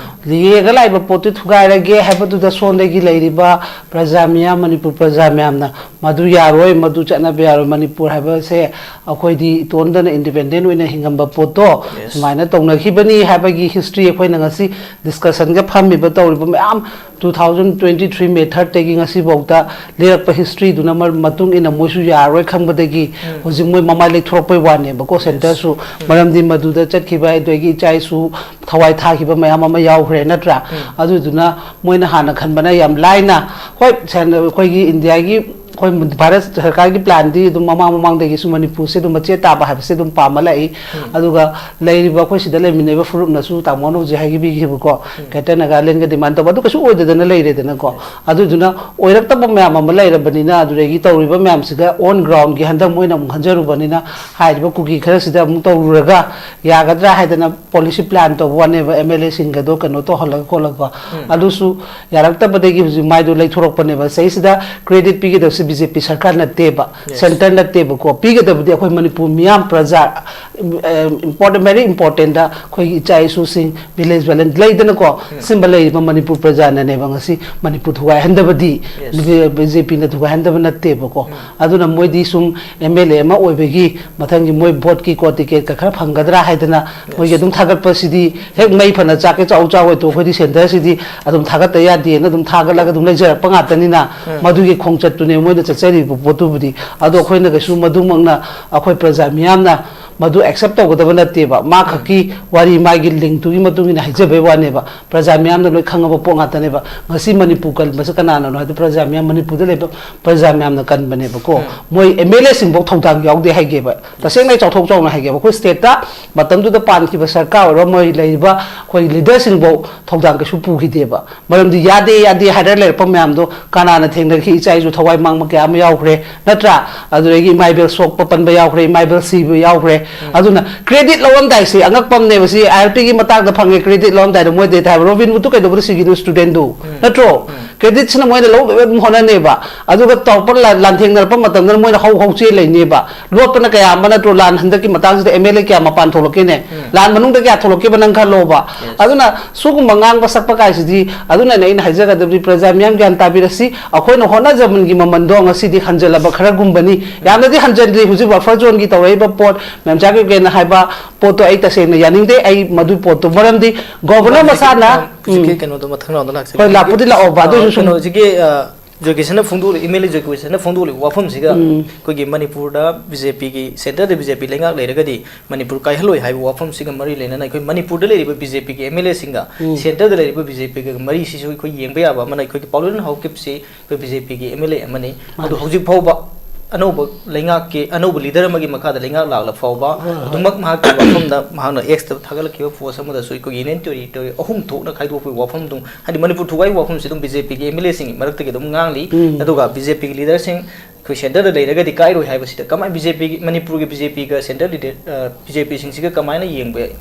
ꯌꯦꯡꯉ ꯂꯥꯛꯏꯕ ꯄꯣꯠꯇꯨ ꯊꯨꯒꯥꯏꯔꯒꯦ ꯍꯥꯏꯕꯗꯨꯗ ꯁꯣꯝꯗꯒꯤ ꯂꯩꯔꯤꯕ ꯄ꯭ꯔꯖꯥ ꯃꯤꯌꯥꯝ, ꯃꯅꯤꯄꯨꯔ ꯄ꯭ꯔꯖꯥ ꯃꯌꯥꯝꯅ ꯃꯗꯨ ꯌꯥꯔꯣꯏ, ꯃꯗꯨ ꯆꯠꯅꯕ ꯌꯥꯔꯣꯏ, ꯃꯅꯤꯄꯨꯔ ꯍꯥꯏꯕꯁꯦ ꯑꯩꯈꯣꯏꯗꯤ ꯏꯇꯣꯟꯗꯅ independent ꯑꯣꯏꯅ ꯍꯤꯡꯉꯝꯕ ꯄꯣꯠꯇꯣ, Yes. ꯁꯨꯃꯥꯏꯅ ꯇꯧꯅꯈꯤꯕꯅꯤ ꯍꯥꯏꯕꯒꯤ history ꯑꯩꯈꯣꯏꯅ ꯉꯁꯤ discussionꯒ ꯐꯝꯃꯤꯕ ꯇꯧꯔꯤꯕ ꯃꯌꯥꯝ two thousand twenty three ꯃꯦ ꯊꯥꯔꯠꯇꯒꯤ ꯉꯁꯤꯐꯥꯎꯗ ꯂꯤꯔꯛꯄ historyꯗꯨꯅ ꯃꯔ-, ꯃꯇꯨꯡ ꯏꯟꯅ ꯃꯣꯏꯁꯨ ꯌꯥꯔꯔꯣꯏ ꯈꯪꯕꯗꯒꯤ ꯍꯧꯖꯤꯛ ꯃꯣꯏ ꯃꯃꯥꯏ ꯂꯩꯊꯣꯔꯛꯄꯩ ꯋꯥꯅꯦꯕꯀꯣ꯫ Centreꯁꯨ ꯃꯔꯝꯗꯤ ꯃꯗꯨꯗ ꯆꯠꯈꯤꯕ ꯑꯗꯨꯗꯒꯤ ꯏꯆꯥ ꯏꯁꯨ ꯊꯋꯥꯏ ꯊꯥꯈꯤꯕ ꯃꯌꯥꯝ ꯑꯃ ꯌꯥꯎꯈ꯭ꯔꯦ, ꯅꯠꯇ꯭ꯔꯥ? ꯑꯗꯨꯗꯨꯅ ꯃꯣꯏꯅ ꯍꯥꯟꯅ ꯈꯟꯕꯅ ꯌꯥꯝ ꯂꯥꯏꯅ, ꯍꯣꯏ, ꯁꯦꯟ-, ꯑꯩꯈꯣꯏꯒꯤ ꯏꯟꯗꯤꯌꯥꯒꯤ, ꯑꯩꯈꯣꯏ ꯚꯥꯔꯠ ꯁꯔꯀꯥꯔꯒꯤ planꯗꯤ ꯑꯗꯨꯝ ꯃꯃꯥꯡ ꯃꯃꯥꯡꯗꯒꯤꯁꯨ ꯃꯅꯤꯄꯨꯔꯁꯦ ꯑꯗꯨꯝ ꯃꯆꯦꯠ ꯇꯥꯕ ꯍꯥꯏꯕꯁꯦ ꯑꯗꯨꯝ ꯄꯥꯝꯃ ꯂꯥꯛꯏ꯫ ꯑꯗꯨꯒ ꯂꯩꯔꯤꯕ ꯑꯩꯈꯣꯏ ꯁꯤꯗ ꯂꯩꯃꯤꯟꯅꯔꯤꯕ ꯐꯨꯔꯨꯞꯅꯁꯨ, ꯇꯥꯃꯣꯅ ꯍꯧꯖꯤꯛ ꯍꯥꯏꯕꯤꯈꯤꯕꯀꯣ, Greater Nagalandꯒ demand ꯇꯧꯕ, ꯑꯗꯨ ꯀꯩꯁꯨ ꯑꯣꯏꯗꯗꯅ ꯂꯩꯔꯦꯗꯅꯀꯣ꯫ ꯑꯗꯨꯗꯨꯅ ꯑꯣꯏꯔꯛꯇꯕ ꯃꯌꯥꯝ ꯑꯃ ꯂꯩꯔꯕꯅꯤꯅ, ꯑꯗꯨꯗꯒꯤ ꯇꯧꯔꯤꯕ ꯃꯌꯥꯝꯁꯤꯒ on groundꯒꯤ ꯍꯟꯗꯛ ꯃꯣꯏꯅ ꯑꯃꯨꯛ ꯈꯟꯖꯔꯨꯕꯅꯤꯅ, ꯍꯥꯏꯔꯤꯕ ꯀꯨꯀꯤ ꯈꯔꯁꯤꯗ ꯑꯃꯨꯛ ꯇꯧꯔꯨꯔꯒ ꯌꯥꯒꯗ꯭ꯔꯥ ꯍꯥꯏꯗꯅ policy plan ꯇꯧꯕ ꯋꯥꯅꯦꯕ, MLAꯁꯤꯡꯒꯗꯣ ꯀꯩꯅꯣ ꯇꯧꯍꯜꯂꯒ ꯈꯣꯠꯂꯒ꯫ ꯑꯗꯨꯁꯨ ꯌꯥꯔꯛꯇꯕꯗꯒꯤ ꯍꯧꯖꯤꯛ ꯃꯥꯏꯗꯣ ꯂꯩꯊꯣꯔꯛꯄꯅꯦꯕ꯫ ꯁꯤꯗꯩꯁꯤꯗ credit ꯄꯤꯒꯗꯕꯁꯦ BJP ꯁꯔꯀꯥꯔ ꯅꯠꯇꯦꯕ, Yes. Centre ꯅꯠꯇꯦꯕꯀꯣ꯫ ꯄꯤꯒꯗꯕꯗꯤ ꯑꯩꯈꯣꯏ ꯃꯅꯤꯄꯨꯔ ꯃꯤꯌꯥꯝ ꯄ꯭ꯔꯖꯥ, important, very importantꯗ ꯑꯩꯈꯣꯏꯒꯤ ꯏꯆꯥ ꯏꯁꯨꯁꯤꯡ, village violence ꯂꯩꯗꯅꯀꯣ, ꯁꯤꯒꯨꯝꯕ ꯂꯩꯔꯤꯕ ꯃꯅꯤꯄꯨꯔ ꯄ꯭ꯔꯖꯥꯅꯅꯦꯕ ꯉꯁꯤ ꯃꯅꯤꯄꯨꯔ ꯊꯨꯒꯥꯏꯍꯟꯗꯕꯗꯤ, Yes. ꯕꯤ ꯖꯦ ꯄꯤꯅ ꯊꯨꯒꯥꯏꯍꯟꯗꯕ ꯅꯠꯇꯦꯕꯀꯣ꯫ ꯑꯗꯨꯅ ꯃꯣꯏꯗꯤ ꯁꯨꯝ ꯑꯦꯝ ꯑꯦꯜ ꯑꯦ ꯑꯃ ꯑꯣꯏꯕꯒꯤ ꯃꯊꯪꯒꯤ ꯃꯣꯏ ꯚꯣꯠꯀꯤꯀꯣ ꯇꯤꯀꯦꯠꯀ ꯈꯔ ꯐꯪꯒꯗ꯭ꯔꯥ ꯍꯥꯏꯗꯅ ꯃꯣꯏꯒꯤ ꯑꯗꯨꯝ ꯊꯥꯒꯠꯄꯁꯤꯗꯤ, ꯍꯦꯛ ꯃꯩ ꯐꯅ ꯆꯥꯛꯀꯦ ꯆꯥꯎ ꯆꯥꯎ ꯑꯣꯏꯇꯣ, ꯑꯩꯈꯣꯏꯗꯤ ꯁꯦꯟꯇꯔꯁꯤꯗꯤ ꯑꯗꯨꯝ ꯊꯥꯒꯠꯇ ꯌꯥꯗꯦꯅ ꯑꯗꯨꯝ ꯊꯥꯒꯠꯂꯒ ꯑꯗꯨꯝ ꯂꯩꯖꯔꯛꯄ ꯉꯥꯛꯇꯅꯤꯅ, ꯃꯗꯨꯒꯤ ꯈꯣꯡꯆꯠꯇꯨꯅꯦ ꯃꯣꯏꯅ ꯆꯠꯆꯔꯤꯕ ꯄꯣꯠꯇꯨꯕꯨꯗꯤ꯫ ꯑꯗꯣ ꯑꯩꯈꯣꯏꯅ ꯀꯩꯁꯨ ꯃꯗꯨꯃꯛꯅ ꯑꯩꯈꯣꯏ ꯄ꯭ꯔꯖꯥ ꯃꯤꯌꯥꯝꯅ ꯃꯗꯨ accept ꯇꯧꯒꯗꯕ ꯅꯠꯇꯦꯕ꯫ ꯃꯥ ꯈꯛꯀꯤ ꯋꯥꯔꯤ, ꯃꯥꯒꯤ linkꯇꯨꯒꯤ ꯃꯇꯨꯡ ꯏꯟꯅ ꯍꯥꯏꯖꯕꯩ ꯋꯥꯅꯦꯕ꯫ ꯄ꯭ꯔꯖꯥ ꯃꯤꯌꯥꯝꯅ ꯂꯣꯏ ꯈꯪꯉꯕ ꯄꯣꯠ ꯉꯥꯛꯇꯅꯦꯕ꯫ ꯉꯁꯤ ꯃꯅꯤꯄꯨꯔ ꯀꯟꯕꯁꯦ ꯀꯅꯥꯅꯅꯣ ꯍꯥꯏꯗꯤ ꯄ꯭ꯔꯖꯥ ꯃꯤꯌꯥꯝ, ꯃꯅꯤꯄꯨꯔꯗ ꯂꯩꯕ ꯄ꯭ꯔꯖꯥ ꯃꯤꯌꯥꯝꯅ ꯀꯟꯕꯅꯦꯕꯀꯣ꯫ ꯃꯣꯏ ꯑꯦꯝ ꯑꯦꯜ ꯑꯦꯁꯤꯡꯐꯧ ꯊꯧꯗꯥꯡ ꯌꯥꯎꯗꯦ ꯍꯥꯏꯒꯦꯕ꯫ ꯇꯁꯦꯡꯅ ꯑꯩ ꯆꯥꯎꯊꯣꯛ ꯆꯥꯎꯅ ꯍꯥꯏꯒꯦꯕ, ꯑꯩꯈꯣꯏ stateꯇ ꯃꯇꯝꯗꯨꯗ ꯄꯥꯟꯈꯤꯕ ꯁꯔꯀꯥꯔ ꯑꯣꯏꯔꯣ, ꯃꯣꯏ ꯂꯩꯔꯤꯕ ꯑꯩꯈꯣꯏ leaderꯁꯤꯡꯐꯧ ꯊꯧꯗꯥꯡ ꯀꯩꯁꯨ ꯄꯨꯈꯤꯗꯦꯕ꯫ ꯃꯔꯝꯗꯤ ꯌꯥꯗꯦ, ꯌꯥꯗꯦ ꯍꯥꯏꯔ ꯂꯩꯔꯛꯄ ꯃꯌꯥꯝꯗꯣ ꯀꯅꯥꯅ ꯊꯦꯡꯅꯈꯤ? ꯏꯆꯥ ꯏꯁꯨ ꯊꯋꯥꯏ ꯃꯥꯡꯕ ꯀꯌꯥ ꯑꯃ ꯌꯥꯎꯈ꯭ꯔꯦ, ꯅꯠꯇ꯭ꯔꯥ? ꯑꯗꯨꯗꯒꯤ ꯏꯃꯥ ꯏꯕꯦꯜ ꯁꯣꯛꯄ ꯄꯟꯕ ꯌꯥꯎꯈ꯭ꯔꯦ, ꯏꯃꯥ ꯏꯕꯦꯜ ꯁꯤꯕ ꯌꯥꯎꯈ꯭ꯔꯦ꯫ ꯑꯗꯨꯅ credit ꯂꯧꯔꯝꯗꯥꯏꯁꯦ ꯑꯉꯛꯄ ꯑꯃꯅꯦꯕ꯫ ꯁꯤ ꯑꯥꯏ ꯑꯦꯜ ꯄꯤꯒꯤ ꯃꯇꯥꯡꯗ ꯐꯪꯉꯦ credit ꯂꯧꯔꯝꯗꯥꯏꯗ, ꯃꯣꯏꯗꯩꯗ ꯍꯥꯏꯕ, ꯔꯣꯕꯤꯟ ꯍꯨꯗꯇꯨ ꯀꯩꯗꯧꯕꯗ ꯁꯤꯒꯤꯅꯣ? Studentꯗꯨ, ꯅꯠꯇ꯭ꯔꯣ? Creditꯁꯤꯅ ꯃꯣꯏꯅ ꯂꯧꯗꯕ ꯑꯗꯨꯝ ꯍꯣꯠꯅꯅꯦꯕ꯫ ꯑꯗꯨꯒ topper ꯂꯥꯟ-, ꯂꯥꯟꯊꯦꯡꯅꯔꯛꯄ ꯃꯇꯝꯗꯅ ꯃꯣꯏꯅ ꯍꯧ ꯍꯧ ꯆꯦꯜ ꯂꯩꯅꯦꯕ꯫ ꯂꯣꯠꯄꯅ ꯀꯌꯥ ꯑꯃ ꯅꯠꯇ꯭ꯔꯣ? ꯂꯥꯟ ꯍꯟꯗꯛꯀꯤ ꯃꯇꯥꯡꯁꯤꯗ ꯑꯦꯝ ꯑꯦꯜ ꯑꯦ ꯀꯌꯥ ꯃꯄꯥꯟ ꯊꯣꯛꯂꯛꯀꯦꯅꯦ? ꯂꯥꯟ ꯃꯅꯨꯡꯗ ꯀꯌꯥ ꯊꯣꯛꯂꯛꯀꯦꯕ ꯅꯪ ꯈꯜꯂꯣꯕ꯫ ꯑꯗꯨꯅ ꯁꯤꯒꯨꯝꯕ ꯉꯥꯡꯕ ꯁꯛꯄ ꯀꯥꯏꯁꯤꯗꯤ, ꯑꯗꯨꯅꯅꯦ ꯑꯩꯅ ꯍꯥꯏꯖꯒꯗꯕꯗꯤ, ꯄ꯭ꯔꯖꯥ ꯃꯤꯌꯥꯝ ꯒ꯭ꯌꯥꯟ ꯇꯥꯕꯤꯔꯁꯤ꯫ ꯑꯩꯈꯣꯏꯅ ꯍꯣꯠꯅꯖꯃꯟꯒꯤ ꯃꯃꯟꯗꯣ ꯉꯁꯤꯗꯤ ꯍꯟꯖꯤꯜꯂꯕ ꯈꯔꯒꯨꯝꯕꯅꯤ꯫ ꯌꯥꯝꯅꯗꯤ ꯍꯟꯖꯤꯟꯗ꯭ꯔꯤ꯫ ꯍꯧꯖꯤꯛ buffer zoneꯒꯤ ꯇꯧꯔꯛꯏꯕ ꯄꯣꯠ, ꯃꯦꯝꯆꯥ ꯀꯩꯀꯦꯅ ꯍꯥꯏꯕ ꯄꯣꯠꯇꯣ ꯑꯩ ꯇꯁꯦꯡꯅ ꯌꯥꯅꯤꯡꯗꯦ꯫ ꯑꯩ ꯃꯗꯨꯏ ꯄꯣꯠꯇꯣ, ꯃꯔꯝꯗꯤ governor ꯍꯧꯖꯤꯛꯀꯤ, ꯃꯁꯥꯅ, ꯍꯧꯖꯤꯛꯀꯤ ꯎꯝ, ꯀꯩꯅꯣꯗꯣ ꯃꯊꯪ roundꯗ ꯂꯥꯛꯆꯒꯦ꯫ ꯍꯣꯏ, ꯂꯥꯛꯄꯨꯗꯤ ꯂꯥꯛꯑꯣꯕ, ꯑꯗꯨ ꯑ, ꯑꯣꯏꯔꯁꯨ ꯁꯨꯝ ꯀꯩꯅꯣ, ꯍꯧꯖꯤꯛꯀꯤ, ꯑ, ꯖꯣꯏꯀꯤꯁꯟꯅ ꯐꯣꯡꯗꯣꯛꯂꯤ, ꯑꯦꯝ ꯑꯦꯜ ꯑꯦ ꯖꯣꯏꯀꯤꯁꯟꯅ ꯐꯣꯡꯗꯣꯛꯂꯤꯕ ꯋꯥꯐꯝꯁꯤꯒ, ꯎꯝ, ꯑꯩꯈꯣꯏꯒꯤ ꯃꯅꯤꯄꯨꯔꯗ ꯕꯤ ꯖꯦ ꯄꯤꯒꯤ, centreꯗ ꯕꯤ ꯖꯦ ꯄꯤ ꯂꯩꯉꯥꯛ ꯂꯩꯔꯒꯗꯤ ꯃꯅꯤꯄꯨꯔ ꯀꯥꯏꯍꯜꯂꯣꯏ ꯍꯥꯏꯕ ꯋꯥꯐꯝꯁꯤꯒ ꯃꯔꯤ ꯂꯩꯅꯅ ꯑꯩꯈꯣꯏ ꯃꯅꯤꯄꯨꯔꯗ ꯂꯩꯔꯤꯕ ꯕꯤ ꯖꯦ ꯄꯤꯒꯤ ꯑꯦꯝ ꯑꯦꯜ ꯑꯦꯁꯤꯡꯒ, ꯎꯝ, centreꯗ ꯂꯩꯔꯤꯕ ꯕꯤ ꯖꯦ ꯄꯤꯒ ꯃꯔꯤꯁꯤꯁꯨ ꯑꯩꯈꯣꯏ ꯌꯦꯡꯕ ꯌꯥꯕ ꯑꯃꯅ, ꯑꯩꯈꯣꯏꯒꯤ ꯄꯥꯎꯂꯦꯟ ꯍꯥꯎꯀꯤꯞꯁꯤ ꯑꯩꯈꯣꯏ ꯕꯤ ꯖꯦ ꯄꯤꯒꯤ ꯑꯦꯝ ꯑꯦꯜ ꯑꯦ ꯑꯃꯅꯤ꯫ ꯑꯗꯣ ꯃꯥꯅꯤ꯫ ꯍꯧꯖꯤꯛ ꯐꯥꯎꯕ ꯑꯅꯧꯕ ꯂꯩꯉꯥꯛꯀꯤ, ꯑꯅꯧꯕ leader ꯑꯃꯒꯤ ꯃꯈꯥꯗ ꯂꯩꯉꯥꯛ ꯂꯥꯛꯂ ꯐꯥꯎꯕ, ꯍꯣꯏ, ꯍꯣꯏ, ꯑꯗꯨꯃꯛ ꯃꯍꯥꯛꯀꯤ ꯋꯥꯐꯝꯗ ꯃꯍꯥꯛꯅ Xꯇ ꯊꯥꯒꯠꯂꯛꯈꯤꯕ post ꯑꯃꯗꯁꯨ ꯑꯩꯈꯣꯏꯒꯤ Union Territory ꯑꯍꯨꯝ ꯊꯣꯛꯅ ꯈꯥꯏꯗꯣꯛꯄꯒꯤ ꯋꯥꯐꯝꯗꯨ, ꯍꯥꯏꯗꯤ ꯃꯅꯤꯄꯨꯔ ꯊꯨꯒꯥꯏꯕꯒꯤ ꯋꯥꯐꯝꯁꯤ ꯑꯗꯨꯝ ꯕꯤ ꯖꯦ ꯄꯤꯒꯤ ꯑꯦꯝ ꯑꯦꯜ ꯑꯦꯁꯤꯡꯒꯤ ꯃꯔꯛꯇꯒꯤ ꯑꯗꯨꯝ ꯉꯥꯡꯂꯤ꯫ ꯎꯝ꯫ ꯑꯗꯨꯒ ꯕꯤ ꯖꯦ ꯄꯤꯒꯤ leaderꯁꯤꯡ ꯑꯩꯈꯣꯏ centreꯗ ꯂꯩꯔꯒꯗꯤ ꯀꯥꯏꯔꯣꯏ ꯍꯥꯏꯕꯁꯤꯗ ꯀꯃꯥꯏꯅ ꯕꯤ ꯖꯦ ꯄꯤꯒꯤ, ꯃꯅꯤꯄꯨꯔꯒꯤ ꯕꯤ ꯖꯦ ꯄꯤꯒ centre leader, ꯑ, ꯕꯤ ꯖꯦ ꯄꯤꯁꯤꯡꯁꯤꯒ ꯀꯃꯥꯏꯅ ꯌꯦꯡꯕ ꯌꯥꯏ?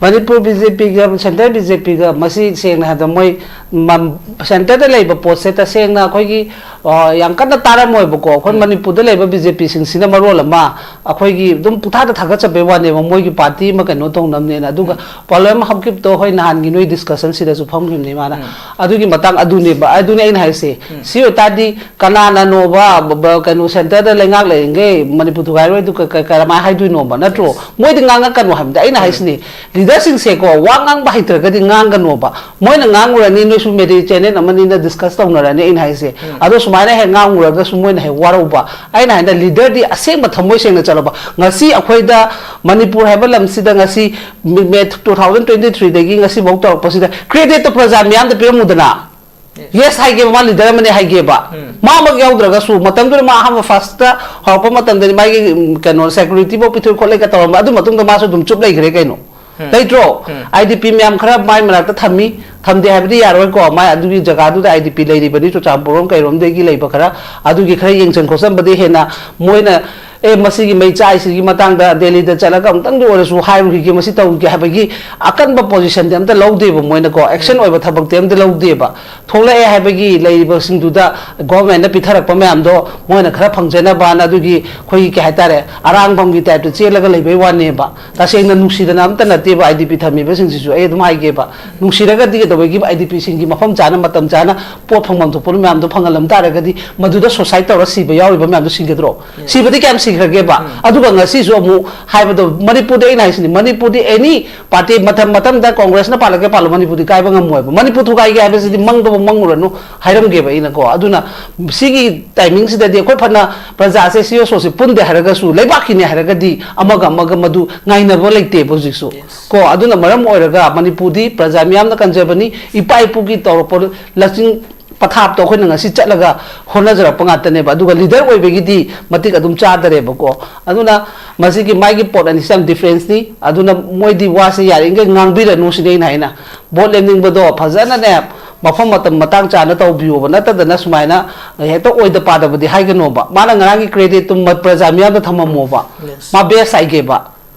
ꯃꯅꯤꯄꯨꯔ ꯕꯤ ꯖꯦ ꯄꯤꯒ centre ꯕꯤ ꯖꯦ ꯄꯤꯒ ꯃꯁꯤ ꯁꯦꯡꯅ ꯍꯥꯏꯕꯗ ꯃꯣꯏ ꯃꯝ-, centreꯗ ꯂꯩꯕ ꯄꯣꯠꯁꯦ ꯇꯁꯦꯡꯅ ꯑꯩꯈꯣꯏꯒꯤ ꯑ, ꯌꯥꯝ ꯀꯟꯅ ꯇꯥꯔꯝꯃꯣꯏꯕꯀꯣ꯫ ꯑꯩꯈꯣꯏ ꯎꯝ꯫ ꯃꯅꯤꯄꯨꯔꯗ ꯂꯩꯕ ꯕꯤ ꯖꯦ ꯄꯤꯁꯤꯡꯁꯤꯅ ꯃꯔꯣꯜ ꯑꯃ ꯑꯩꯈꯣꯏꯒꯤ ꯑꯗꯨꯝ ꯄꯨꯊꯥꯗ ꯊꯥꯒꯠꯆꯕꯩ ꯋꯥꯅꯦꯕ, ꯃꯣꯏꯒꯤ ꯄꯥꯔꯇꯤ ꯑꯃ ꯀꯩꯅꯣ ꯇꯧꯅꯕꯅꯦꯅ꯫ ꯑꯗꯨꯒ ꯎꯝ꯫ ꯄꯥꯎꯂꯦꯝ ꯍꯥꯎꯀꯤꯞꯇꯣ ꯍꯣꯏ ꯅꯍꯥꯟꯒꯤ ꯅꯣꯏ ꯗꯤꯁꯀꯁꯟꯁꯤꯗꯁꯨ ꯐꯝꯈꯤꯕꯅꯦ ꯃꯥꯅ꯫ ꯎꯝ꯫ ꯑꯗꯨꯒꯤ ꯃꯇꯥꯡ ꯑꯗꯨꯅꯦꯕ꯫ ꯑꯗꯨꯅꯦ ꯑꯩꯅ ꯍꯥꯏꯁꯦ꯫ ꯎꯝ꯫ ꯁꯤ ꯑꯣꯏꯇꯥꯔꯗꯤ ꯀꯅꯥꯅꯅꯣꯕ ꯕ-, ꯕ-, ꯀꯩꯅꯣ ꯁꯦꯟꯇꯔꯗ ꯂꯩꯉꯥꯛ ꯂꯩꯔꯤꯉꯩ ꯃꯅꯤꯄꯨꯔ ꯊꯨꯒꯥꯏꯔꯣꯏꯗꯨ ꯀ-, ꯀ-, ꯀꯔꯝꯍꯥꯏꯅ ꯍꯥꯏꯗꯣꯏꯅꯣꯕ, ꯅꯠꯇ꯭ꯔꯣ? Yes. ꯃꯣꯏꯗꯤ ꯉꯥꯡꯉꯛꯀꯅꯣ ꯍꯥꯏꯕꯗꯤ ꯑꯩꯅ ꯎꯝ꯫ ꯍꯥꯏꯁꯤꯅꯤ꯫ ꯂꯤꯗꯔꯁꯤꯡꯁꯦꯀꯣ, ꯋꯥ ꯉꯥꯡꯕ ꯍꯩꯇ꯭ꯔꯒꯗꯤ ꯉꯥꯡꯒꯅꯣꯕ꯫ ꯃꯣꯏꯅ ꯉꯥꯡꯉꯨꯔꯅꯤ, ꯅꯣꯏꯁꯨ ꯃꯦꯗꯤꯌꯥ ꯆꯦꯅꯦꯜ ꯑꯃꯅꯤꯅ ꯗꯤꯁꯀꯁ ꯇꯧꯅꯔꯅꯤ ꯑꯩꯅ ꯍꯥꯏꯁꯦ꯫ ꯎꯝ꯫ ꯑꯗꯣ ꯁꯨꯃꯥꯏꯅ ꯍꯦꯛ ꯉꯥꯡꯉꯨꯔꯒꯁꯨ ꯃꯣꯏꯅ ꯍꯦꯛ ꯋꯥꯔꯧꯕ꯫ ꯑꯩꯅ ꯍꯥꯏꯅ ꯂꯤꯗꯔꯗꯤ ꯑꯁꯦꯡꯕ ꯊꯃꯣꯏ ꯁꯦꯡꯅ ꯆꯠꯂꯕ꯫ ꯉꯁꯤ ꯑꯩꯈꯣꯏꯗ ꯃꯅꯤꯄꯨꯔ ꯍꯥꯏꯕ ꯂꯝꯁꯤꯗ ꯉꯁꯤ ꯃꯦ, ꯃꯦ two thousand twenty three ꯗꯒꯤ ꯉꯁꯤꯐꯥꯎ ꯇꯧꯔꯛꯄꯁꯤꯗ ꯀ꯭ꯔꯦꯗꯤꯠꯇꯣ ꯄ꯭ꯔꯖꯥ ꯃꯤꯌꯥꯝꯗ ꯄꯤꯔꯝꯃꯨꯗꯅ꯫ Yes. ꯌꯦꯁ ꯍꯥꯏꯒꯦꯕ, ꯃꯥ ꯂꯤꯗꯔ ꯑꯃꯅꯦ ꯍꯥꯏꯒꯦꯕ꯫ ꯎꯝ꯫ ꯃꯥꯃꯛ ꯌꯥꯎꯗ꯭ꯔꯒꯁꯨ ꯃꯇꯝꯗꯨꯗ ꯃꯥ ꯑꯍꯥꯟꯕ ꯐꯥꯔꯁꯇ ꯍꯧꯔꯛꯄ ꯃꯇꯝꯗꯗꯤ ꯃꯥꯒꯤ, ꯎꯝ, ꯀꯩꯅꯣ ꯁꯦꯀ꯭ꯌꯨꯔꯤꯇꯤꯐꯥꯎ ꯄꯤꯊꯣꯛ ꯈꯣꯠꯂꯦꯒ ꯇꯧꯔꯝꯕ꯫ ꯑꯗꯨ ꯃꯇꯨꯡꯗ ꯃꯥꯁꯨ ꯑꯗꯨꯝ ꯆꯨꯞ ꯂꯩꯈ꯭ꯔꯦ ꯀꯩꯅꯣ꯫ ꯎꯝ꯫ ꯂꯩꯇ꯭ꯔꯣ? ꯎꯝ꯫ ꯑꯥꯏ ꯗꯤ ꯄꯤ ꯃꯌꯥꯝ ꯈꯔ ꯃꯥꯏ ꯃꯅꯥꯛꯇ ꯊꯝꯃꯤ, ꯊꯝꯗꯦ ꯍꯥꯏꯕꯗꯤ ꯌꯥꯔꯣꯏꯀꯣ꯫ ꯃꯥꯏ ꯑꯗꯨꯒꯤ ꯖꯒꯥꯗꯨꯗ ꯑꯥꯏ ꯗꯤ ꯄꯤ ꯂꯩꯔꯤꯕꯅꯤ, ꯆꯨꯔꯆꯥꯟꯄꯨꯔꯔꯣꯝ ꯀꯩꯔꯣꯝꯗꯒꯤ ꯂꯩꯕ ꯈꯔ, ꯑꯗꯨꯒꯤ ꯈꯔ ꯌꯦꯡꯁꯟ ꯈꯣꯠꯆꯟꯕꯗꯤ ꯍꯦꯟꯅ ꯃꯣꯏꯅ, "ꯑꯦ, ꯃꯁꯤꯒꯤ ꯃꯩ ꯆꯥꯛꯏꯁꯤꯒꯤ ꯃꯇꯥꯡꯗ ꯗꯦꯜꯂꯤꯗ ꯆꯠꯂꯒ ꯑꯃꯨꯛꯇꯪꯗ ꯑꯣꯏꯔꯁꯨ ꯍꯥꯏꯔꯨꯈꯤꯒꯦ, ꯃꯁꯤ ꯇꯧꯈꯤꯒꯦ" ꯍꯥꯏꯕꯒꯤ ꯑꯀꯟꯕ ꯄꯣꯖꯤꯁꯟꯗꯤ ꯑꯝꯇ ꯂꯧꯗꯦꯕ ꯃꯣꯏꯅꯀꯣ, ꯑꯦꯛꯁꯟ ꯎꯝ꯫ ꯑꯣꯏꯕ ꯊꯕꯛꯇꯤ ꯑꯝꯇ ꯂꯧꯗꯦꯕ꯫ ꯊꯣꯛꯂꯛꯑꯦ ꯍꯥꯏꯕꯒꯤ ꯂꯩꯔꯤꯕꯁꯤꯡꯗꯨꯗ ꯒꯣꯔꯃꯦꯟꯅ ꯄꯤꯊꯔꯛꯄ ꯃꯌꯥꯝꯗꯣ ꯃꯣꯏꯅ ꯈꯔ ꯐꯪꯖꯅꯕꯅ ꯑꯗꯨꯒꯤ ꯑꯩꯈꯣꯏꯒꯤ ꯀꯩ ꯍꯥꯏꯇꯥꯔꯦ, ꯑꯔꯥꯡꯕꯝꯒꯤ ꯇꯥꯏꯞꯇ ꯆꯦꯜꯂꯒ ꯂꯩꯕꯩ ꯋꯥꯅꯦꯕ꯫ ꯇꯁꯦꯡꯅ ꯅꯨꯡꯁꯤꯗꯅ ꯑꯝꯇ ꯅꯠꯇꯦꯕ ꯑꯥꯏ ꯗꯤ ꯄꯤ ꯊꯝꯃꯤꯕꯁꯤꯡꯁꯤꯁꯨ꯫ ꯑꯩ ꯑꯗꯨꯝ ꯍꯥꯏꯒꯦꯕ, ꯅꯨꯡꯁꯤꯔꯒꯗꯤ ꯀꯩꯗꯧꯕꯒꯤ ꯑꯥꯏ ꯗꯤ ꯄꯤꯁꯤꯡꯒꯤ ꯃꯐꯝ ꯆꯥꯅ, ꯃꯇꯝ ꯆꯥꯅ ꯄꯣꯠ ꯐꯪꯐꯝ ꯊꯣꯛꯄ ꯃꯌꯥꯝꯗꯣ ꯐꯪꯍꯜꯂꯝ ꯇꯥꯔꯒꯗꯤ ꯃꯗꯨꯗ ꯁꯨꯁꯥꯏꯠ ꯇꯧꯔ ꯁꯤꯕ ꯌꯥꯎꯔꯤꯕ ꯃꯌꯥꯝꯗꯣ ꯁꯤꯒꯗ꯭ꯔꯣ? ꯁꯤꯕꯗꯤ ꯀꯌꯥꯝ ꯁꯤꯈ꯭ꯔꯒꯦꯕ? ꯎꯝ꯫ ꯑꯗꯨꯒ ꯉꯁꯤꯁꯨ ꯑꯃꯨꯛ ꯍꯥꯏꯕꯗꯣ, ꯃꯅꯤꯄꯨꯔꯗꯤ, ꯑꯩꯅ ꯍꯥꯏꯁꯤꯅꯤ, ꯃꯅꯤꯄꯨꯔꯗꯤ ꯑꯦꯅꯤ ꯄꯥꯔꯇꯤ ꯃꯇꯝ ꯃꯇꯝꯗ ꯀꯣꯡꯒ꯭ꯔꯦꯁꯅ ꯄꯥꯜꯂꯛꯀꯦ ꯄꯥꯜꯂꯣ, ꯃꯅꯤꯄꯨꯔꯗꯤ ꯀꯥꯏꯕ ꯉꯝꯃꯣꯏꯕ꯫ ꯃꯅꯤꯄꯨꯔ ꯊꯨꯒꯥꯏꯒꯦ ꯍꯥꯏꯕꯁꯤꯗꯤ ꯃꯪꯗꯕꯨ ꯃꯪꯉꯨꯔꯅꯨ ꯍꯥꯏꯔꯝꯒꯦꯕ ꯑꯩꯅꯀꯣ꯫ ꯑꯗꯨꯅ ꯁꯤꯒꯤ ꯇꯥꯏꯃꯤꯡꯁꯤꯗꯗꯤ ꯑꯩꯈꯣꯏ ꯐꯅ ꯄ꯭ꯔꯖꯥꯁꯦ ꯁꯤ ꯑꯣ ꯁꯣꯁꯦ ꯄꯨꯟꯗꯦ ꯍꯥꯏꯔꯒꯁꯨ, ꯂꯩꯕꯥꯛꯀꯤꯅꯦ ꯍꯥꯏꯔꯒꯗꯤ ꯑꯃꯒ ꯑꯃꯒ ꯃꯗꯨ ꯉꯥꯏꯅꯕ ꯂꯩꯇꯦꯕ ꯍꯧꯖꯤꯛꯁꯨ꯫ Yes. ꯀꯣ, ꯑꯗꯨꯅ ꯃꯔꯝ ꯑꯣꯏꯔꯒ ꯃꯅꯤꯄꯨꯔꯗꯤ ꯄ꯭ꯔꯖꯥ ꯃꯤꯌꯥꯝꯅ ꯀꯟꯖꯕꯅꯤ, ꯏꯄꯥ ꯏꯄꯨꯒꯤ ꯇꯧꯔꯛꯄ ꯂꯆꯤꯡ ꯄꯊꯥꯞꯇꯣ ꯑꯩꯈꯣꯏꯅ ꯉꯁꯤ ꯆꯠꯂꯒ ꯍꯣꯠꯅꯖꯔꯛꯄ ꯉꯥꯛꯇꯅꯦꯕ꯫ ꯑꯗꯨꯒ ꯂꯤꯗꯔ ꯑꯣꯏꯕꯒꯤꯗꯤ ꯃꯇꯤꯛ ꯑꯗꯨꯝ ꯆꯥꯗꯔꯦꯕꯀꯣ꯫ ꯑꯗꯨꯅ ꯃꯁꯤꯒꯤ ꯃꯥꯒꯤ ꯄꯣꯠ ꯑꯅꯤꯁꯤ ꯌꯥꯝ ꯗꯤꯐ꯭ꯔꯦꯟꯁꯅꯤ꯫ ꯑꯗꯨꯅ ꯃꯣꯏꯗꯤ ꯋꯥꯁꯦ ꯌꯥꯔꯤꯈꯩ ꯉꯥꯡꯕꯤꯔꯅꯨ ꯁꯤꯅꯤ ꯑꯩꯅ ꯍꯥꯏꯅ꯫ ꯚꯣꯠ ꯂꯦꯝꯅꯤꯡꯕꯗꯣ ꯐꯖꯅꯅꯦ, ꯃꯐꯝ ꯃꯇꯝ ꯃꯇꯥꯡ ꯆꯥꯅ ꯇꯧꯕꯤꯌꯣꯕ, ꯅꯠꯇꯗꯅ ꯁꯨꯃꯥꯏꯅ ꯍꯦꯛꯇ ꯑꯣꯏꯗ ꯄꯥꯗꯕꯗꯤ ꯍꯥꯏꯒꯅꯣꯕ꯫ ꯃꯥꯅ ꯉꯔꯥꯡꯒꯤ ꯀ꯭ꯔꯦꯗꯤꯠꯇꯨ ꯃ-, ꯄ꯭ꯔꯖꯥ ꯃꯤꯌꯥꯝꯗ ꯊꯝꯃꯝꯃꯣꯕ꯫ Yes. ꯃꯥ ꯕꯦꯁ ꯍꯥꯏꯒꯦꯕ꯫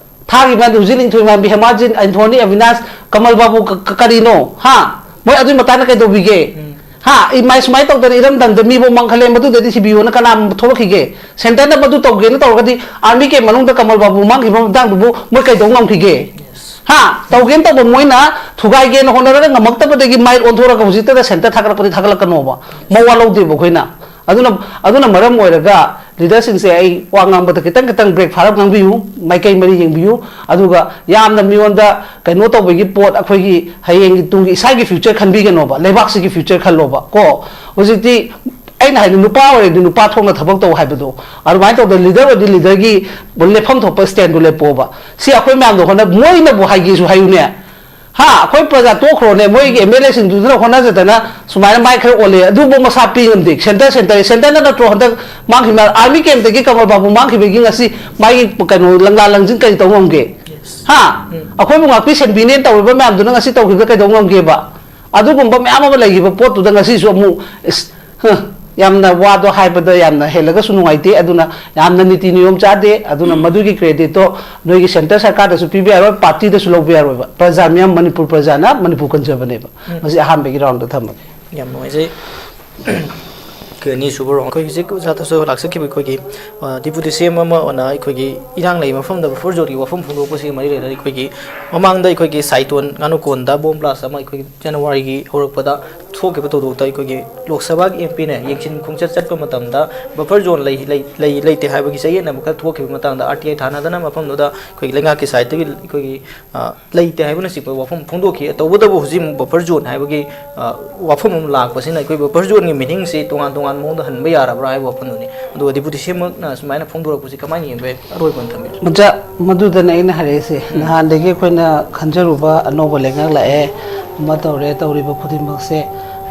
ꯊꯥꯒꯤ ꯃꯌꯥꯝꯗꯣ ꯍꯧꯖꯤꯛ ꯂꯤꯟꯊꯣꯏ ꯃꯥꯟꯕꯤ, ꯍꯦꯃꯥꯖꯤꯟ, ꯑꯦꯟꯊꯣꯅꯤ, ꯑꯕꯤꯅꯥꯁ, ꯀꯃꯜ ꯕꯥꯕꯨ ꯀ-, ꯀ-, ꯀꯔꯤꯅꯣ? ꯍꯥ? ꯃꯣꯏ ꯑꯗꯨꯒꯤ ꯃꯇꯥꯡꯗ ꯀꯩꯗꯧꯕꯤꯒꯦ? ꯎꯝ꯫ ꯍꯥ, ꯏꯃꯥꯏ ꯁꯨꯃꯥꯏꯅ ꯇꯧꯗꯅ ꯏꯔꯝꯗꯝꯗ ꯃꯤꯕꯨ ꯃꯥꯡꯍꯜꯂꯦ, ꯃꯗꯨꯗꯗꯤ ꯁꯤꯕꯤꯌꯣꯅ ꯀꯅꯥ ꯊꯣꯛꯂꯛꯈꯤꯒꯦ? ꯁꯦꯟꯇꯔꯅ ꯃꯗꯨ ꯇꯧꯒꯦꯅ ꯇꯧꯔꯒꯗꯤ ꯑꯥꯔꯃꯤ ꯀꯦꯝ ꯃꯅꯨꯡꯗ ꯀꯃꯜ ꯕꯥꯕꯨ ꯃꯥꯡꯈꯤꯕ ꯃꯇꯥꯡꯗꯨꯕꯨ ꯃꯣꯏ ꯀꯩꯗꯧ ꯉꯝꯈꯤꯒꯦ? ꯍꯥ, ꯇꯧꯒꯦꯅ ꯇꯧꯕ ꯃꯣꯏꯅ ꯊꯨꯒꯥꯏꯒꯦꯅ ꯍꯣꯠꯅꯔꯒ ꯉꯝꯃꯛꯇꯕꯗꯒꯤ ꯃꯥꯏ ꯑꯣꯟꯊꯣꯔꯒ ꯍꯧꯖꯤꯛꯇꯗ ꯁꯦꯟꯇꯔ ꯊꯥꯒꯠꯂꯛꯄꯗꯤ ꯊꯥꯒꯠꯂꯛꯀꯅꯣꯕ, ꯃꯋꯥ ꯂꯧꯗꯦꯕ ꯑꯩꯈꯣꯏꯅ꯫ ꯑꯗꯨꯅ, ꯑꯗꯨꯅ ꯃꯔꯝ ꯑꯣꯏꯔꯒ ꯂꯤꯗꯔꯁꯤꯡꯁꯦ ꯑꯩ ꯋꯥ ꯉꯥꯡꯕꯗ ꯈꯤꯇꯪ ꯈꯤꯇꯪ ꯕ꯭ꯔꯦꯛ ꯐꯥꯔꯞ ꯉꯥꯡꯕꯤꯌꯨ, ꯃꯥꯏꯀꯩ ꯃꯔꯤ ꯌꯦꯡꯕꯤꯌꯨ꯫ ꯑꯗꯨꯒ ꯌꯥꯝꯅ ꯃꯤꯉꯣꯟꯗ ꯀꯩꯅꯣ ꯇꯧꯕꯒꯤ ꯄꯣꯠ, ꯑꯩꯈꯣꯏꯒꯤ ꯍꯌꯦꯡꯒꯤ ꯇꯨꯡꯒꯤ ꯏꯁꯥꯒꯤ ꯐ꯭ꯌꯨꯆꯔ ꯈꯟꯕꯤꯒꯅꯣꯕ, ꯂꯩꯕꯥꯛꯁꯤꯒꯤ ꯐ꯭ꯌꯨꯆꯔ ꯈꯜꯂꯣꯕ ꯀꯣ꯫ ꯍꯧꯖꯤꯛꯇꯤ ꯑꯩꯅ ꯍꯥꯏꯗꯤ ꯅꯨꯄꯥ ꯑꯣꯏꯔꯗꯤ ꯅꯨꯄꯥ ꯊꯣꯛꯅ ꯊꯕꯛ ꯇꯧ ꯍꯥꯏꯕꯗꯣ, ꯑꯗꯨꯃꯥꯏꯅ ꯇꯧꯗꯅ ꯂꯤꯗꯔ ꯑꯣꯏꯔꯗꯤ ꯂꯤꯗꯔꯒꯤ ꯂꯦꯞꯐꯝ ꯊꯣꯛꯄ ꯁ꯭ꯇꯦꯟꯗꯨ ꯂꯦꯞꯄꯣꯕ꯫ ꯁꯤ ꯑꯩꯈꯣꯏ ꯃꯌꯥꯝꯗꯣ ꯍꯣꯠꯅ, ꯃꯣꯏꯅꯕꯨ ꯍꯥꯏꯒꯦꯁꯨ ꯍꯥꯏꯌꯨꯅꯦ꯫ ꯍꯥ, ꯑꯩꯈꯣꯏ ꯄ꯭ꯔꯖꯥ ꯇꯣꯛꯈ꯭ꯔꯣꯅꯦ, ꯃꯣꯏꯒꯤ ꯑꯦꯝ ꯑꯦꯜ ꯑꯦꯁꯤꯡꯗꯨꯗꯨꯅ ꯍꯣꯠꯅꯖꯗꯅ ꯁꯨꯃꯥꯏꯅ ꯃꯥꯏ ꯈꯔ ꯑꯣꯜꯂꯦ, ꯑꯗꯨꯕꯨ ꯃꯁꯥ ꯄꯤ ꯉꯝꯗꯦ꯫ ꯁꯦꯟꯇꯔ, ꯁꯦꯟꯇꯔ, ꯁꯦꯟꯇꯔꯅ ꯅꯠꯇ꯭ꯔꯣ ꯍꯟꯗꯛ ꯃꯥꯡꯈꯤꯕ ꯑꯥꯔꯃꯤ ꯀꯦꯝꯞꯇꯒꯤ ꯀꯃꯜ ꯕꯥꯕꯨ ꯃꯥꯡꯈꯤꯕꯒꯤ ꯉꯁꯤ ꯃꯥꯒꯤ ꯀꯩꯅꯣ ꯂꯪꯂꯥ ꯂꯪꯖꯤꯟ ꯀꯔꯤ ꯇꯧ ꯉꯝꯒꯦ? ꯍꯥ? ꯎꯝ꯫ ꯑꯩꯈꯣꯏꯕꯨ ꯉꯥꯛꯄꯤ ꯁꯦꯟꯕꯤꯅꯦꯅ ꯇꯧꯔꯤꯕ ꯃꯌꯥꯝꯗꯨꯅ ꯉꯁꯤ ꯇꯧꯈꯤꯕꯗ ꯀꯩꯗꯧ ꯉꯝꯒꯦꯕ? ꯑꯗꯨꯒꯨꯝꯕ ꯃꯌꯥꯝ ꯑꯃ ꯂꯩꯈꯤꯕ ꯄꯣꯠꯇꯨꯗ ꯉꯁꯤꯁꯨ ꯑꯃꯨꯛ ꯏꯁ, ꯍ, ꯌꯥꯝꯅ ꯋꯥꯗꯣ ꯍꯥꯏꯕꯗ ꯌꯥꯝꯅ ꯍꯦꯜꯂꯒꯁꯨ ꯅꯨꯡꯉꯥꯏꯇꯦ꯫ ꯑꯗꯨꯅ ꯌꯥꯝꯅ ꯅꯤꯇꯤ ꯅꯤꯌꯣꯝ ꯆꯥꯗꯦ꯫ ꯑꯗꯨꯅ ꯃꯗꯨꯒꯤ ꯀ꯭ꯔꯦꯗꯤꯠꯇꯣ ꯅꯣꯏꯒꯤ ꯁꯦꯟꯇꯔ ꯁꯔꯀꯥꯔꯗꯁꯨ ꯄꯤꯕ ꯌꯥꯔꯣꯏ, ꯄꯥꯔꯇꯤꯗꯁꯨ ꯂꯧꯕ ꯌꯥꯔꯣꯏꯕ꯫ ꯄ꯭ꯔꯖꯥ ꯃꯤꯌꯥꯝ, ꯃꯅꯤꯄꯨꯔ ꯄ꯭ꯔꯖꯥꯅ ꯃꯅꯤꯄꯨꯔ ꯀꯟꯖꯕꯅꯦꯕ꯫ ꯎꯝ꯫ ꯃꯁꯤ ꯑꯍꯥꯟꯕꯒꯤ ꯔꯥꯎꯟꯗ ꯊꯝꯃꯒꯦ꯫ ꯌꯥꯝ ꯅꯨꯡꯉꯥꯏꯖꯩ꯫ ꯑꯩꯈꯣꯏ ꯑꯅꯤꯁꯨꯕ ꯔꯥꯎꯟ, ꯑꯩꯈꯣꯏ ꯍꯧꯖꯤꯛ ꯑꯣꯖꯥꯗꯁꯨ ꯂꯥꯛꯆꯈꯤꯕ ꯑꯩꯈꯣꯏꯒꯤ, ꯑ, ꯗꯤꯄꯨꯇꯤ ꯁꯤ ꯑꯦꯝ ꯑꯃ ꯑꯣꯏꯅ ꯑꯩꯈꯣꯏꯒꯤ ꯏꯔꯥꯡ ꯂꯩꯕ ꯃꯐꯝꯗ ꯕꯐꯔ ꯖꯣꯟꯒꯤ ꯋꯥꯐꯝ ꯐꯣꯡꯗꯣꯛꯄꯁꯤꯒ ꯃꯔꯤ ꯂꯩꯅꯅ ꯑꯩꯈꯣꯏꯒꯤ ꯃꯃꯥꯡꯗ ꯑꯩꯈꯣꯏꯒꯤ ꯁꯥꯏꯇꯣꯟ ꯉꯥꯅꯨꯀꯣꯟꯗ ꯕꯣꯝ ꯕ꯭ꯂꯥꯁ ꯑꯃ ꯑꯩꯈꯣꯏꯒꯤ ꯖꯅꯋꯥꯔꯤꯒꯤ ꯍꯧꯔꯛꯄꯗ ꯊꯣꯛꯈꯤꯕ ꯊꯧꯗꯣꯛꯇ ꯑꯩꯈꯣꯏꯒꯤ ꯂꯣꯛ ꯁꯚꯥꯒꯤ ꯑꯦꯝ ꯄꯤꯅ ꯌꯦꯡꯁꯤꯟ ꯈꯣꯡꯆꯠ ꯆꯠꯄ ꯃꯇꯝꯗ ꯕꯐꯔ ꯖꯣꯟ ꯂꯩ, ꯂꯩ, ꯂꯩ, ꯂꯩꯇꯦ ꯍꯥꯏꯕꯒꯤ ꯆꯌꯦꯠꯅꯕ ꯈꯔ ꯊꯣꯛꯈꯤꯕ ꯃꯇꯥꯡꯗ ꯑꯥꯔ ꯇꯤ ꯑꯥꯏ ꯊꯥꯅꯗꯅ ꯃꯐꯝꯗꯨꯗ ꯑꯩꯈꯣꯏꯒꯤ ꯂꯩꯉꯥꯛꯀꯤ ꯁꯥꯏꯠꯇꯒꯤ ꯑꯩꯈꯣꯏꯒꯤ, ꯑ, ꯂꯩꯇꯦ ꯍꯥꯏꯕꯅꯆꯤꯡꯕ ꯋꯥꯐꯝ ꯐꯣꯡꯗꯣꯛꯈꯤ꯫ ꯇꯧꯕꯇꯕꯨ ꯍꯧꯖꯤꯛ ꯑꯃꯨꯛ ꯕꯐꯔ ꯖꯣꯟ ꯍꯥꯏꯕꯒꯤ, ꯑ, ꯋꯥꯐꯝ ꯑꯃ ꯂꯥꯛꯄꯁꯤꯅ ꯑꯩꯈꯣꯏ ꯕꯐꯔ ꯖꯣꯟꯒꯤ ꯃꯤꯅꯤꯡꯁꯤ ꯇꯣꯉꯥꯟ ꯇꯣꯉꯥꯟꯕ ꯃꯑꯣꯡꯗ ꯍꯟꯕ ꯌꯥꯔꯕ꯭ꯔꯥ ꯍꯥꯏꯕ ꯋꯥꯐꯝꯗꯨꯅꯤ꯫ ꯑꯗꯨꯒ ꯗꯤꯄꯨꯇꯤ ꯁꯤ ꯑꯦꯝ ꯃꯛꯅ ꯁꯨꯃꯥꯏꯅ ꯐꯣꯡꯗꯣꯔꯛꯄꯁꯤ ꯀꯃꯥꯏꯅ ꯌꯦꯡꯕ ꯌꯥꯏ? ꯑꯔꯣꯏꯕ ꯑꯣꯏꯅ ꯊꯝꯕꯤꯌꯨ꯫ ꯑꯣꯖꯥ, ꯃꯗꯨꯗꯅ ꯑꯩꯅ ꯍꯥꯏꯔꯛꯏꯁꯦ, ꯎꯝ꯫ ꯅꯍꯥꯟꯗꯒꯤ ꯑꯩꯈꯣꯏꯅ ꯈꯟꯖꯔꯨꯕ ꯑꯅꯧꯕ ꯂꯩꯉꯥꯛ ꯂꯥꯛꯑꯦ, ꯑꯃ ꯇꯧꯔꯦ, ꯇꯧꯔꯤꯕ ꯈꯨꯗꯤꯡꯃꯛꯁꯦ,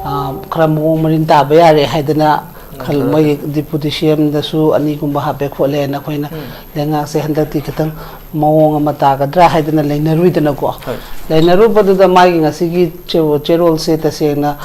ꯑ, ꯈꯔ ꯃꯑꯣꯡ ꯃꯔꯤꯟ ꯇꯥꯕ ꯌꯥꯔꯦ ꯍꯥꯏꯗꯅ ꯈꯜ-, ꯎꯝ꯫ ꯃꯣꯏꯒꯤ ꯗꯤꯄꯨꯇꯤ ꯁꯤ ꯑꯦꯝꯗꯁꯨ ꯑꯅꯤꯒꯨꯝꯕ ꯍꯥꯞꯄꯦ ꯈꯣꯠꯂꯦꯅ ꯑꯩꯈꯣꯏꯅ ꯎꯝ꯫ ꯂꯩꯉꯥꯛꯁꯦ ꯍꯟꯗꯛꯇꯤ ꯈꯤꯇꯪ ꯃꯑꯣꯡ ꯑꯃ ꯇꯥꯒꯗ꯭ꯔꯥ ꯍꯥꯏꯗꯅ ꯂꯩꯅꯔꯨꯏꯗꯅꯀꯣ꯫ ꯍꯣꯏ꯫ ꯂꯩꯅꯔꯨꯕꯗꯨꯗ ꯃꯥꯒꯤ ꯉꯁꯤꯒꯤ ꯆꯦ-, ꯆꯦꯔꯣꯜꯁꯦ ꯇꯁꯦꯡꯅ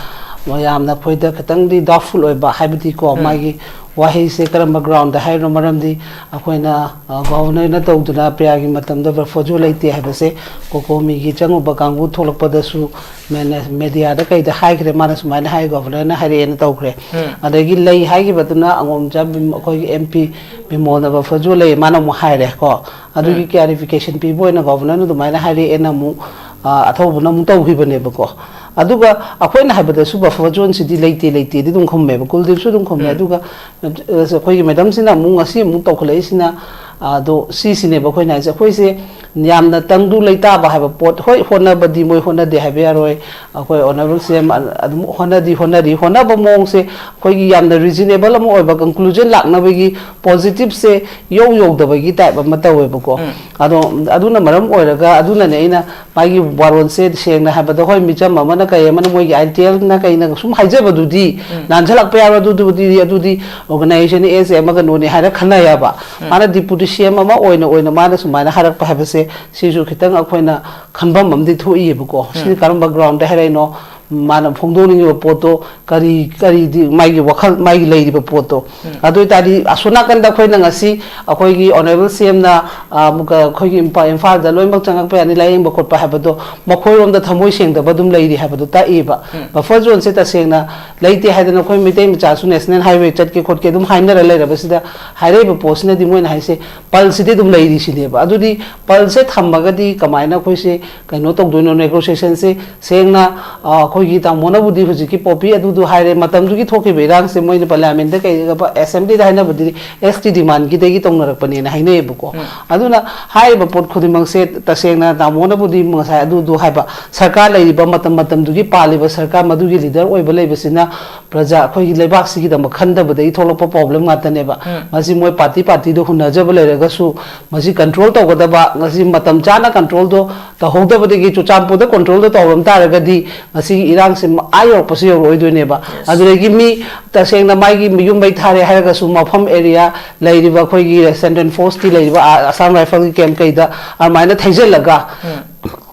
ꯃꯌꯥꯝꯅ ꯑꯩꯈꯣꯏꯗ ꯈꯤꯇꯪꯗꯤ ꯗꯥꯎꯠꯐꯨꯜ ꯑꯣꯏꯕ, ꯍꯥꯏꯕꯗꯤꯀꯣ, ꯎꯝ꯫ ꯃꯥꯒꯤ ꯋꯥꯍꯩꯁꯦ ꯀꯔꯝꯕ ꯒ꯭ꯔꯥꯎꯟꯗ ꯍꯥꯏꯔꯤꯅꯣ? ꯃꯔꯝꯗꯤ ꯑꯩꯈꯣꯏꯅ, ꯑ, ꯒꯚꯔꯅꯔꯅ ꯇꯧꯗꯨꯅ ꯄ꯭ꯔꯤꯌꯥꯒꯤ ꯃꯇꯝꯗ ꯕꯐꯔ ꯖꯣꯟ ꯂꯩꯇꯦ ꯍꯥꯏꯕꯁꯦ ꯀꯣꯀꯣꯃꯤꯒꯤ ꯆꯪꯉꯨꯕ ꯀꯥꯡꯕꯨ ꯊꯣꯛꯂꯛꯄꯗꯁꯨ ꯃꯦꯅꯦ-, ꯃꯦꯗꯤꯌꯥꯗ ꯀꯩꯗ ꯍꯥꯏꯈ꯭ꯔꯦ, ꯃꯥꯅ ꯁꯨꯃꯥꯏꯅ ꯍꯥꯏ, ꯒꯚꯔꯅꯔꯅ ꯍꯥꯏꯔꯛꯑꯦꯅ ꯇꯧꯈ꯭ꯔꯦ꯫ ꯎꯝ꯫ ꯑꯗꯒꯤ ꯂꯩ ꯍꯥꯏꯈꯤꯕꯗꯨꯅ ꯑꯉꯣꯝꯆꯥ ꯕꯤꯝ-, ꯑꯩꯈꯣꯏꯒꯤ ꯑꯦꯝ ꯄꯤ ꯕꯤꯃꯣꯜꯅ ꯕꯐꯔ ꯖꯣꯟ ꯂꯩ, ꯃꯥꯅ ꯑꯃꯨꯛ ꯍꯥꯏꯔꯦ ꯀꯣ꯫ ꯑꯗꯨꯒꯤ ꯎꯝ꯫ ꯀ꯭ꯂꯦꯔꯤꯐꯤꯀꯦꯁꯟ ꯄꯤꯕ ꯑꯣꯏꯅ ꯒꯚꯔꯅꯔꯅ ꯑꯗꯨꯃꯥꯏꯅ ꯍꯥꯏꯔꯛꯑꯦꯅ ꯑꯃꯨꯛ, ꯑ, ꯑꯊꯧꯕꯅ ꯑꯃꯨꯛ ꯇꯧꯈꯤꯕꯅꯦꯕꯀꯣ꯫ ꯑꯗꯨꯒ ꯑꯩꯈꯣꯏꯅ ꯍꯥꯏꯕꯗꯁꯨ ꯕꯐꯔ ꯖꯣꯟꯁꯤꯗꯤ ꯂꯩꯇꯦ, ꯂꯩꯇꯦꯗꯤ ꯑꯗꯨꯝ ꯈꯨꯝꯃꯦꯕ, ꯀꯨꯜꯗꯤꯞꯁꯨ ꯑꯗꯨꯝ ꯈꯨꯝꯃꯦ꯫ ꯎꯝ꯫ ꯑꯗꯨꯒ ꯑꯩꯈꯣꯏꯒꯤ ꯃꯦꯗꯝꯁꯤꯅ ꯑꯃꯨꯛ ꯉꯁꯤ ꯑꯃꯨꯛ ꯇꯧꯈꯠꯂꯛꯏꯁꯤꯅ, ꯑꯗꯣ ꯁꯤꯁꯤꯅꯦꯕ ꯑꯩꯈꯣꯏꯅ ꯍꯥꯏꯁꯦ꯫ ꯑꯩꯈꯣꯏꯁꯦ ꯌꯥꯝꯅ ꯇꯪꯗꯨ ꯂꯩꯇꯥꯕ ꯍꯥꯏꯕ ꯄꯣꯠ, ꯍꯣꯏ, ꯍꯣꯠꯅꯕꯗꯤ ꯃꯣꯏ ꯍꯣꯠꯅꯗꯦ ꯍꯥꯏꯕ ꯌꯥꯔꯣꯏ, ꯑꯩꯈꯣꯏ ꯑꯣꯅꯔꯦꯕꯜ ꯁꯤ ꯑꯦꯝ ꯑꯗꯨꯝ ꯍꯣꯠꯅꯗꯤ ꯍꯣꯠꯅꯔꯤ꯫ ꯍꯣꯠꯅꯕ ꯃꯑꯣꯡꯁꯦ ꯑꯩꯈꯣꯏꯒꯤ ꯌꯥꯝꯅ ꯔꯤꯖꯅꯦꯕꯜ ꯑꯃ ꯑꯣꯏꯕ, ꯀꯟꯀ꯭ꯂꯨꯖꯟ ꯂꯥꯛꯅꯕꯒꯤ ꯄꯣꯖꯤꯇꯤꯞꯁꯦ ꯏꯌꯧ ꯌꯧꯗꯕꯒꯤ ꯇꯥꯏꯞ ꯑꯃ ꯇꯧꯋꯦꯕꯀꯣ꯫ ꯎꯝ꯫ ꯑꯗꯣ ꯑꯗꯨꯅ ꯃꯔꯝ ꯑꯣꯏꯔꯒ, ꯑꯗꯨꯅꯅꯦ ꯑꯩꯅ ꯃꯥꯒꯤ ꯋꯥꯔꯣꯜꯁꯦ ꯁꯦꯡꯅ ꯍꯥꯏꯕꯗ, ꯍꯣꯏ, ꯃꯤꯆꯝ ꯑꯃꯅ ꯀꯩ ꯑꯃꯅ ꯃꯣꯏꯒꯤ ꯑꯥꯏ ꯇꯤ ꯑꯦꯜꯅ ꯀꯩꯅ ꯁꯨꯝ ꯍꯥꯏꯖꯕꯗꯨꯗꯤ ꯎꯝ꯫ ꯅꯥꯟꯁꯤꯜꯂꯛꯄ ꯌꯥꯔꯣꯏ, ꯑꯗꯨꯗꯨꯕꯨꯗꯤ, ꯑꯗꯨꯗꯤ ꯑꯣꯔꯒꯅꯥꯏꯖꯦꯁꯟ ꯑꯦꯁ ꯑꯦ ꯑꯃ ꯀꯩꯅꯣꯅꯦ ꯍꯥꯏꯔ ꯈꯟꯅ ꯌꯥꯕ꯫ ꯎꯝ꯫ ꯃꯥꯅ ꯗꯤꯄꯨꯇꯤ ꯁꯤ ꯑꯦꯝ ꯑꯃ ꯑꯣꯏꯅ, ꯑꯣꯏꯅ ꯃꯥꯅ ꯁꯨꯃꯥꯏꯅ ꯍꯥꯏꯔꯛꯄ ꯍꯥꯏꯕꯁꯦ, ꯁꯤꯁꯨ ꯈꯤꯇꯪ ꯑꯩꯈꯣꯏꯅ ꯈꯟꯐꯝ ꯑꯃꯗꯤ ꯊꯣꯛꯏꯕꯀꯣ꯫ ꯁꯤꯅ ꯎꯝ꯫ ꯀꯔꯝꯕ ꯒ꯭ꯔꯥꯎꯟꯗ ꯍꯥꯏꯔꯛꯏꯅꯣ? ꯃꯥꯅ ꯐꯣꯡꯗꯣꯛꯅꯤꯡꯉꯤꯕ ꯄꯣꯠꯇꯣ ꯀꯔꯤ, ꯀꯔꯤꯗꯤ ꯃꯥꯒꯤ ꯋꯥꯈꯜ, ꯃꯥꯒꯤ ꯂꯩꯔꯤꯕ ꯄꯣꯠꯇꯣ꯫ ꯎꯝ꯫ ꯑꯗꯨ ꯑꯣꯏꯇꯥꯔꯗꯤ ꯑꯁꯣꯝ ꯅꯥꯀꯟꯗ ꯑꯩꯈꯣꯏꯅ ꯉꯁꯤ ꯑꯩꯈꯣꯏꯒꯤ ꯑꯣꯅꯔꯦꯕꯜ ꯁꯤ ꯑꯦꯝꯅ, ꯑ, ꯑꯃꯨꯛꯀ ꯑꯩꯈꯣꯏꯒꯤ ꯏꯝꯐꯥ-, ꯏꯝꯐꯥꯜꯗ ꯂꯣꯏꯅꯃꯛ ꯆꯪꯉꯛꯄ ꯌꯥꯅꯤ, ꯂꯥꯌꯦꯡꯕ ꯈꯣꯠꯄ ꯍꯥꯏꯕꯗꯣ ꯃꯈꯣꯏꯔꯣꯝꯗ ꯊꯃꯣꯏ ꯁꯦꯡꯗꯕ ꯑꯗꯨꯝ ꯂꯩꯔꯤ ꯍꯥꯏꯕꯗꯣ ꯇꯥꯛꯏꯕ꯫ ꯎꯝ꯫ ꯕꯐꯔ ꯖꯣꯟꯁꯦ ꯇꯁꯦꯡꯅ ꯂꯩꯇꯦ ꯍꯥꯏꯗꯅ ꯑꯩꯈꯣꯏ ꯃꯩꯇꯩ ꯃꯆꯥꯁꯨ ꯅꯦꯁꯅꯦꯜ ꯍꯥꯏꯋꯦ ꯆꯠꯀꯦ ꯈꯣꯠꯀꯦ ꯑꯗꯨꯝ ꯍꯥꯏꯅꯔ ꯂꯩꯔꯕꯁꯤꯗ, ꯍꯥꯏꯔꯛꯏꯕ ꯄꯣꯠꯁꯤꯅꯗꯤ ꯃꯣꯏꯅ ꯍꯥꯏꯁꯦ ꯄꯜꯁꯤꯗꯤ ꯑꯗꯨꯝ ꯂꯩꯔꯤꯁꯤꯅꯦꯕ꯫ ꯑꯗꯨꯗꯤ ꯄꯜꯁꯦ ꯊꯝꯃꯒꯗꯤ ꯀꯃꯥꯏꯅ ꯑꯩꯈꯣꯏꯁꯦ ꯀꯩꯅꯣ ꯇꯧꯗꯣꯏꯅꯣ? ꯅꯦꯒꯣꯁꯤꯌꯦꯁꯟꯁꯦ ꯁꯦꯡꯅ, ꯑ, ꯑꯩꯈꯣꯏꯒꯤ ꯇꯥꯃꯣꯅꯕꯨꯗꯤ ꯍꯧꯖꯤꯛꯀꯤ ꯄꯣꯄꯤ ꯑꯗꯨꯗꯨ ꯍꯥꯏꯔꯦ, ꯃꯇꯝꯗꯨꯒꯤ ꯊꯣꯛꯈꯤꯕ ꯏꯔꯥꯡꯁꯦ ꯃꯣꯏꯅ ꯄꯥꯔꯂꯤꯌꯥꯃꯦꯟꯗ ꯀꯩꯗ ꯑꯦꯁꯦꯝꯕ꯭ꯂꯤꯗ ꯍꯥꯏꯅꯕꯗꯨꯗꯤ ꯑꯦꯁ ꯇꯤ ꯗꯤꯃꯥꯟꯒꯤꯗꯒꯤ ꯇꯧꯅꯔꯛꯄꯅꯦꯅ ꯍꯥꯏꯅꯩꯌꯦꯕꯀꯣ꯫ ꯎꯝ꯫ ꯑꯗꯨꯅ ꯍꯥꯏꯔꯤꯕ ꯄꯣꯠ ꯈꯨꯗꯤꯡꯃꯛꯁꯦ ꯇꯁꯦꯡꯅ ꯇꯥꯃꯣꯅꯕꯨꯗꯤ ꯉꯁꯥꯏ ꯑꯗꯨꯗꯨ ꯍꯥꯏꯕ, ꯁꯔꯀꯥꯔ ꯂꯩꯔꯤꯕ ꯃꯇꯝ ꯃꯇꯝꯗꯨꯒꯤ ꯄꯥꯜꯂꯤꯕ ꯁꯔꯀꯥꯔ ꯃꯗꯨꯒꯤ ꯂꯤꯗꯔ ꯑꯣꯏꯕ ꯂꯩꯕꯁꯤꯅ ꯄ꯭ꯔꯖꯥ ꯑꯩꯈꯣꯏꯒꯤ ꯂꯩꯕꯥꯛꯁꯤꯒꯤꯗꯃꯛ ꯈꯟꯗꯕꯗꯒꯤ ꯊꯣꯛꯂꯛꯄ ꯄ꯭ꯔꯣꯕ꯭ꯂꯦꯝ ꯉꯥꯛꯇꯅꯦꯕ꯫ ꯎꯝ꯫ ꯃꯁꯤ ꯃꯣꯏ ꯄꯥꯔꯇꯤ ꯄꯥꯔꯇꯤꯗ ꯍꯨꯟꯅꯖꯕ ꯂꯩꯔꯒꯁꯨ ꯃꯁꯤ ꯀꯟꯇ꯭ꯔꯣꯜ ꯇꯧꯒꯗꯕ, ꯉꯁꯤ ꯃꯇꯝ ꯆꯥꯅ ꯀꯟꯇ꯭ꯔꯣꯜꯗꯣ ꯇꯧꯍꯧꯗꯕꯗꯒꯤ ꯆꯨꯔꯆꯥꯟꯄꯨꯔꯗ ꯀꯟꯇ꯭ꯔꯣꯜꯗꯣ ꯇꯧꯔꯝ ꯇꯥꯔꯒꯗꯤ ꯉꯁꯤꯒꯤ ꯏꯔꯥꯡꯁꯤ ꯑꯥ ꯌꯧꯔꯛꯄꯁꯨ ꯌꯧꯔꯛꯑꯣꯏꯗꯣꯏꯅꯦꯕ꯫ Yes. ꯑꯗꯨꯗꯒꯤ ꯃꯤ ꯇꯁꯦꯡꯅ ꯃꯥꯒꯤ ꯌꯨꯝ ꯃꯩ ꯊꯥꯔꯦ ꯍꯥꯏꯔꯒꯁꯨ ꯃꯐꯝ ꯑꯦꯔꯤꯌꯥ ꯂꯩꯔꯤꯕ ꯑꯩꯈꯣꯏꯒꯤ ꯁꯦꯟꯇ꯭ꯔꯦꯜ ꯐꯣꯔꯁꯀꯤ ꯂꯩꯔꯤꯕ ꯑꯥ-, ꯑꯁꯥꯝ ꯔꯥꯏꯐꯜꯒꯤ ꯀꯦꯝꯞ ꯀꯩꯗ ꯑꯗꯨꯃꯥꯏꯅ ꯊꯩꯖꯤꯜꯂꯒ ꯎꯝ꯫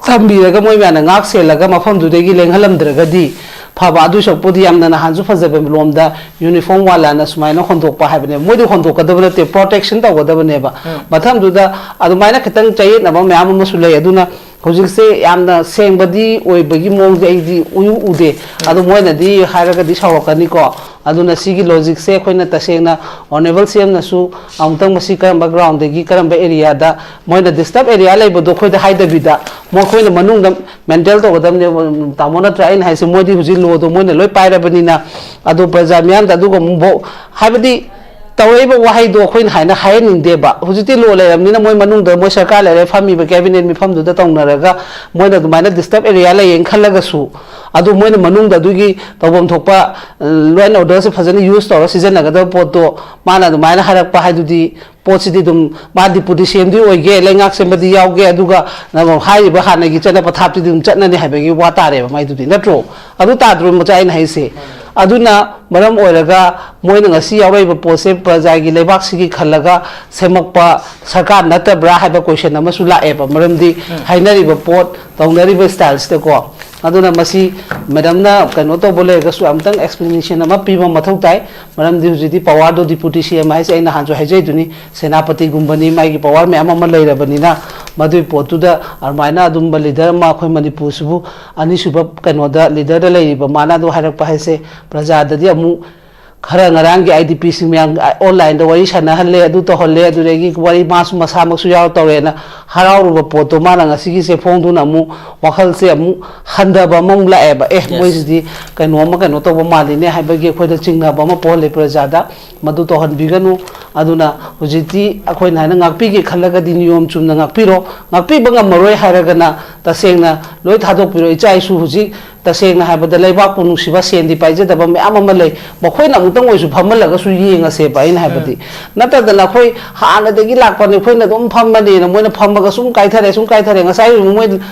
ꯊꯝꯕꯤꯔꯒ ꯃꯣꯏ ꯃꯌꯥꯝꯅ ꯉꯥꯛ ꯁꯦꯜꯂꯒ ꯃꯐꯝꯗꯨꯗꯒꯤ ꯂꯦꯡꯍꯜꯂꯝꯗ꯭ꯔꯒꯗꯤ ꯐꯕ, ꯑꯗꯨ ꯁꯔꯨꯛꯄꯨꯗꯤ ꯌꯥꯝꯅ ꯅꯍꯥꯟꯁꯨ ꯐꯖꯕ ꯂꯣꯝꯗ ꯌꯨꯅꯤꯐꯣꯔꯝ ꯋꯥꯂꯥꯅ ꯁꯨꯃꯥꯏꯅ ꯍꯣꯟꯗꯣꯛꯄ ꯍꯥꯏꯕꯅꯦꯕ꯫ ꯃꯣꯏꯗꯤ ꯍꯣꯟꯗꯣꯛꯀꯗꯕ ꯅꯠꯇꯦ, ꯄ꯭ꯔꯣꯇꯦꯛꯁꯟ ꯇꯧꯒꯗꯕꯅꯦꯕ꯫ ꯃꯊꯪꯗꯨꯗ ꯑꯗꯨꯃꯥꯏꯅ ꯈꯤꯇꯪ ꯆꯌꯦꯠꯅꯕ ꯃꯌꯥꯝ ꯑꯃꯁꯨ ꯂꯩ꯫ ꯑꯗꯨꯅ ꯍꯧꯖꯤꯛꯁꯦ ꯌꯥꯝꯅ ꯁꯦꯡꯕꯗꯤ ꯑꯣꯏꯕꯒꯤ ꯃꯑꯣꯡꯗꯤ ꯑꯩꯗꯤ ꯎꯏ ꯎꯗꯦ꯫ ꯑꯗꯣ ꯃꯣꯏꯅꯗꯤ ꯍꯥꯏꯔꯒꯗꯤ ꯁꯥꯎꯔꯛꯀꯅꯤꯀꯣ꯫ ꯑꯗꯨꯅ ꯁꯤꯒꯤ ꯂꯣꯖꯤꯛꯁꯦ ꯑꯩꯈꯣꯏꯅ ꯇꯁꯦꯡꯅ ꯑꯣꯅꯦꯕꯜ ꯁꯤ ꯑꯦꯝꯅꯁꯨ ꯑꯃꯨꯛꯇꯪ ꯃꯁꯤ ꯀꯔꯝꯕ ꯒ꯭ꯔꯥꯎꯟꯗꯒꯤ ꯀꯔꯝꯕ ꯑꯦꯔꯤꯌꯥꯗ ꯃꯣꯏꯅ ꯗꯤꯁꯇꯔꯕ ꯑꯦꯔꯤꯌꯥ ꯂꯩꯕꯗꯣ ꯑꯩꯈꯣꯏꯗ ꯍꯥꯏꯗꯕꯤꯗ ꯃꯈꯣꯏꯅ ꯃꯅꯨꯡꯗ ꯃꯦꯟꯇꯦꯟ ꯇꯧꯒꯗꯕꯅꯦꯕ, ꯇꯥꯃꯣ, ꯅꯠꯇ꯭ꯔꯥ? ꯑꯩꯅ ꯍꯥꯏꯁꯦ, ꯃꯣꯏꯗꯤ ꯍꯧꯖꯤꯛ ꯂꯣꯗꯣ ꯃꯣꯏꯅ ꯂꯣꯏ ꯄꯥꯏꯔꯕꯅꯤꯅ꯫ ꯑꯗꯣ ꯄ꯭ꯔꯖꯥ ꯃꯤꯌꯥꯝꯗ ꯑꯗꯨꯒ ꯑꯃꯨꯛꯐꯥꯎ, ꯍꯥꯏꯕꯗꯤ, ꯇꯧꯔꯛꯏꯕ ꯋꯥꯍꯩꯗꯣ ꯑꯩꯈꯣꯏꯅ ꯍꯥꯏꯅ ꯍꯥꯏꯍꯟꯅꯤꯡꯗꯦꯕ꯫ ꯍꯧꯖꯤꯛꯇꯤ ꯂꯣ ꯂꯩꯔꯕꯅꯤꯅ ꯃꯣꯏ ꯃꯅꯨꯡꯗ ꯃꯣꯏ ꯁꯔꯀꯥꯔ ꯂꯩꯔꯦ, ꯐꯝꯃꯤꯕ ꯀꯦꯕꯤꯅꯦꯠ ꯃꯤꯐꯝꯗꯨꯗ ꯇꯧꯅꯔꯒ ꯃꯣꯏꯅ ꯑꯗꯨꯃꯥꯏꯅ ꯗꯤꯁꯇꯔꯕ ꯑꯦꯔꯤꯌꯥ ꯂꯩꯌꯦꯅ ꯈꯜꯂꯒꯁꯨ, ꯑꯗꯨ ꯃꯣꯏꯅ ꯃꯅꯨꯡꯗ ꯑꯗꯨꯒꯤ ꯇꯧꯐꯝ ꯊꯣꯛꯄ ꯂꯣ ꯑꯦꯟ ꯑꯣꯔꯗꯔꯁꯦ ꯐꯖꯅ ꯌꯨꯁ ꯇꯧꯔ ꯁꯤꯖꯤꯟꯅꯒꯗꯕ ꯄꯣꯠꯇꯣ ꯃꯥꯅ ꯑꯗꯨꯃꯥꯏꯅ ꯍꯥꯏꯔꯛꯄ ꯍꯥꯏꯗꯨꯗꯤ, ꯄꯣꯠꯁꯤꯗꯤ ꯑꯗꯨꯝ ꯃꯥ ꯗꯤꯄꯨꯇꯤ ꯁꯤ ꯑꯦꯝꯗꯤ ꯑꯣꯏꯒꯦ, ꯂꯩꯉꯥꯛ ꯁꯦꯝꯕꯗꯤ ꯌꯥꯎꯒꯦ, ꯑꯗꯨꯒ ꯅꯪ ꯍꯥꯏꯔꯤꯕ ꯍꯥꯟꯅꯒꯤ ꯆꯠꯅ ꯄꯊꯥꯞꯇꯨꯗꯤ ꯑꯗꯨꯝ ꯆꯠꯅꯅꯤ ꯍꯥꯏꯕꯒꯤ ꯋꯥ ꯇꯥꯔꯦꯕ ꯃꯥꯏꯗꯨꯗꯤ, ꯅꯠꯇ꯭ꯔꯣ? ꯑꯗꯨ ꯇꯥꯗ꯭ꯔꯣ ꯃꯆꯥ ꯑꯩꯅ ꯍꯥꯏꯁꯦ? ꯑꯗꯨꯅ ꯃꯔꯝ ꯑꯣꯏꯔꯒ ꯃꯣꯏꯅ ꯉꯁꯤ ꯌꯥꯎꯔꯛꯏꯕ ꯄꯣꯠꯁꯦ ꯄ꯭ꯔꯖꯥꯒꯤ ꯂꯩꯕꯥꯛꯁꯤꯒꯤ ꯈꯜꯂꯒ ꯁꯦꯝꯃꯛꯄ ꯁꯔꯀꯥꯔ ꯅꯠꯇꯕ꯭ꯔꯥ ꯍꯥꯏꯕ ꯀꯣꯏꯁꯟ ꯑꯃꯁꯨ ꯂꯥꯛꯑꯦꯕ꯫ ꯃꯔꯝꯗꯤ ꯍꯥꯏꯅꯔꯤꯕ ꯄꯣꯠ, ꯇꯧꯅꯔꯤꯕ ꯁ꯭ꯇꯥꯏꯜꯁꯤꯗꯀꯣ꯫ ꯑꯗꯨꯅ ꯃꯁꯤ ꯃꯦꯗꯥꯝꯅ ꯀꯩꯅꯣ ꯇꯧꯕ ꯂꯩꯔꯒꯁꯨ ꯑꯃꯨꯛꯇꯪ ꯑꯦꯛꯁꯄ꯭ꯂꯦꯅꯦꯁꯟ ꯑꯃ ꯄꯤꯕ ꯃꯊꯧ ꯇꯥꯏ꯫ ꯃꯔꯝꯗꯤ ꯍꯧꯖꯤꯛꯇꯤ ꯄꯋꯥꯔꯗꯣ ꯗꯤꯄꯨꯇꯤ ꯁꯤ ꯑꯦꯝ ꯍꯥꯏꯁꯦ ꯑꯩ ꯅꯍꯥꯟꯁꯨ ꯍꯥꯏꯖꯩꯗꯨꯅꯤ, ꯁꯦꯅꯥꯄꯇꯤꯒꯨꯝꯕꯅꯤ, ꯃꯥꯒꯤ ꯄꯋꯥꯔ ꯃꯌꯥꯝ ꯑꯃ ꯂꯩꯔꯕꯅꯤꯅ꯫ ꯃꯗꯨꯒꯤ ꯄꯣꯠꯇꯨꯗ ꯑꯗꯨꯃꯥꯏꯅ ꯑꯗꯨꯝꯕ ꯂꯤꯗꯔ ꯑꯃ ꯑꯩꯈꯣꯏ ꯃꯅꯤꯄꯨꯔꯁꯤꯕꯨ ꯑꯅꯤꯁꯨꯕ ꯀꯩꯅꯣꯗ ꯂꯤꯗꯔꯗ ꯂꯩꯔꯤꯕ ꯃꯥꯅ ꯑꯗꯨ ꯍꯥꯏꯔꯛꯄ ꯍꯥꯏꯁꯦ, ꯄ꯭ꯔꯖꯥꯗꯗꯤ ꯑꯃꯨꯛ ꯈꯔ ꯉꯔꯥꯡꯒꯤ ꯑꯥꯏ ꯗꯤ ꯄꯤꯁꯤꯡ ꯃꯌꯥꯝ ꯑꯣꯟꯂꯥꯏꯟꯗ ꯋꯥꯔꯤ ꯁꯥꯟꯅꯍꯜꯂꯦ, ꯑꯗꯨ ꯇꯧꯍꯜꯂꯦ, ꯑꯗꯨꯗꯒꯤ ꯋꯥꯔꯤ ꯃꯥꯁꯨ ꯃꯁꯥꯃꯛꯁꯨ ꯌꯥꯎꯔ ꯇꯧꯔꯦꯅ ꯍꯔꯥꯎꯔꯨꯕ ꯄꯣꯠꯇꯣ ꯃꯥꯅ ꯉꯁꯤꯒꯤꯁꯦ ꯐꯣꯡꯗꯨꯅ ꯑꯃꯨꯛ ꯋꯥꯈꯜꯁꯦ ꯑꯃꯨꯛ ꯍꯟꯊꯕ ꯑꯃꯃꯨꯛ ꯂꯥꯛꯑꯦꯕ꯫ ꯑꯦ, ꯃꯣꯏꯁꯤꯗꯤ ꯀꯩꯅꯣ ꯑꯃ ꯀꯩꯅꯣ ꯇꯧꯕ ꯃꯥꯜꯂꯤꯅꯦ ꯍꯥꯏꯕꯒꯤ ꯑꯩꯈꯣꯏꯗ ꯆꯤꯡꯅꯕ ꯑꯃ ꯄꯣꯛꯍꯜꯂꯦ ꯄ꯭ꯔꯖꯥꯗ꯫ ꯃꯗꯨ ꯇꯧꯍꯟꯕꯤꯒꯅꯨ꯫ ꯑꯗꯨꯅ ꯍꯧꯖꯤꯛꯇꯤ ꯑꯩꯈꯣꯏꯅ ꯍꯥꯏꯅ ꯉꯥꯛꯄꯤꯒꯦ ꯈꯜꯂꯒꯗꯤ ꯅꯤꯌꯣꯝ ꯆꯨꯝꯅ ꯉꯥꯛꯄꯤꯔꯣ, ꯉꯥꯛꯄꯤꯕ ꯉꯝꯃꯔꯣꯏ ꯍꯥꯏꯔꯒꯅ ꯇꯁꯦꯡꯅ ꯂꯣꯏ ꯊꯥꯗꯣꯛꯄꯤꯔꯣ꯫ ꯏꯆꯥ ꯏꯁꯨ ꯍꯧꯖꯤꯛ ꯇꯁꯦꯡꯅ ꯍꯥꯏꯕꯗ ꯂꯩꯕꯥꯛꯄꯨ ꯅꯨꯡꯁꯤꯕ, ꯁꯦꯟꯗꯤ ꯄꯥꯏꯖꯗꯕ ꯃꯌꯥꯝ ꯑꯃ ꯂꯩ, ꯃꯈꯣꯏꯅ ꯑꯃꯨꯛꯇꯪ ꯑꯣꯏꯁꯨ ꯐꯝꯍꯜꯂꯒꯁꯨ ꯌꯦꯡꯉꯁꯦꯕ꯫ ꯑꯩꯅ ꯍꯥꯏꯕꯗꯤ, ꯅꯠꯇꯗꯅ ꯑꯩꯈꯣꯏ ꯍꯥꯟꯅꯗꯒꯤ ꯂꯥꯛꯄꯅꯤ, ꯑꯩꯈꯣꯏꯅ ꯑꯗꯨꯝ ꯐꯝꯃꯅꯤꯅ ꯃꯣꯏꯅ ꯐꯝꯃꯒ ꯁꯨꯝ ꯀꯥꯏꯊꯔꯦ, ꯁꯨꯝ ꯀꯥꯏꯊꯔꯦ꯫ ꯉꯁꯥꯏ ꯃꯣꯏ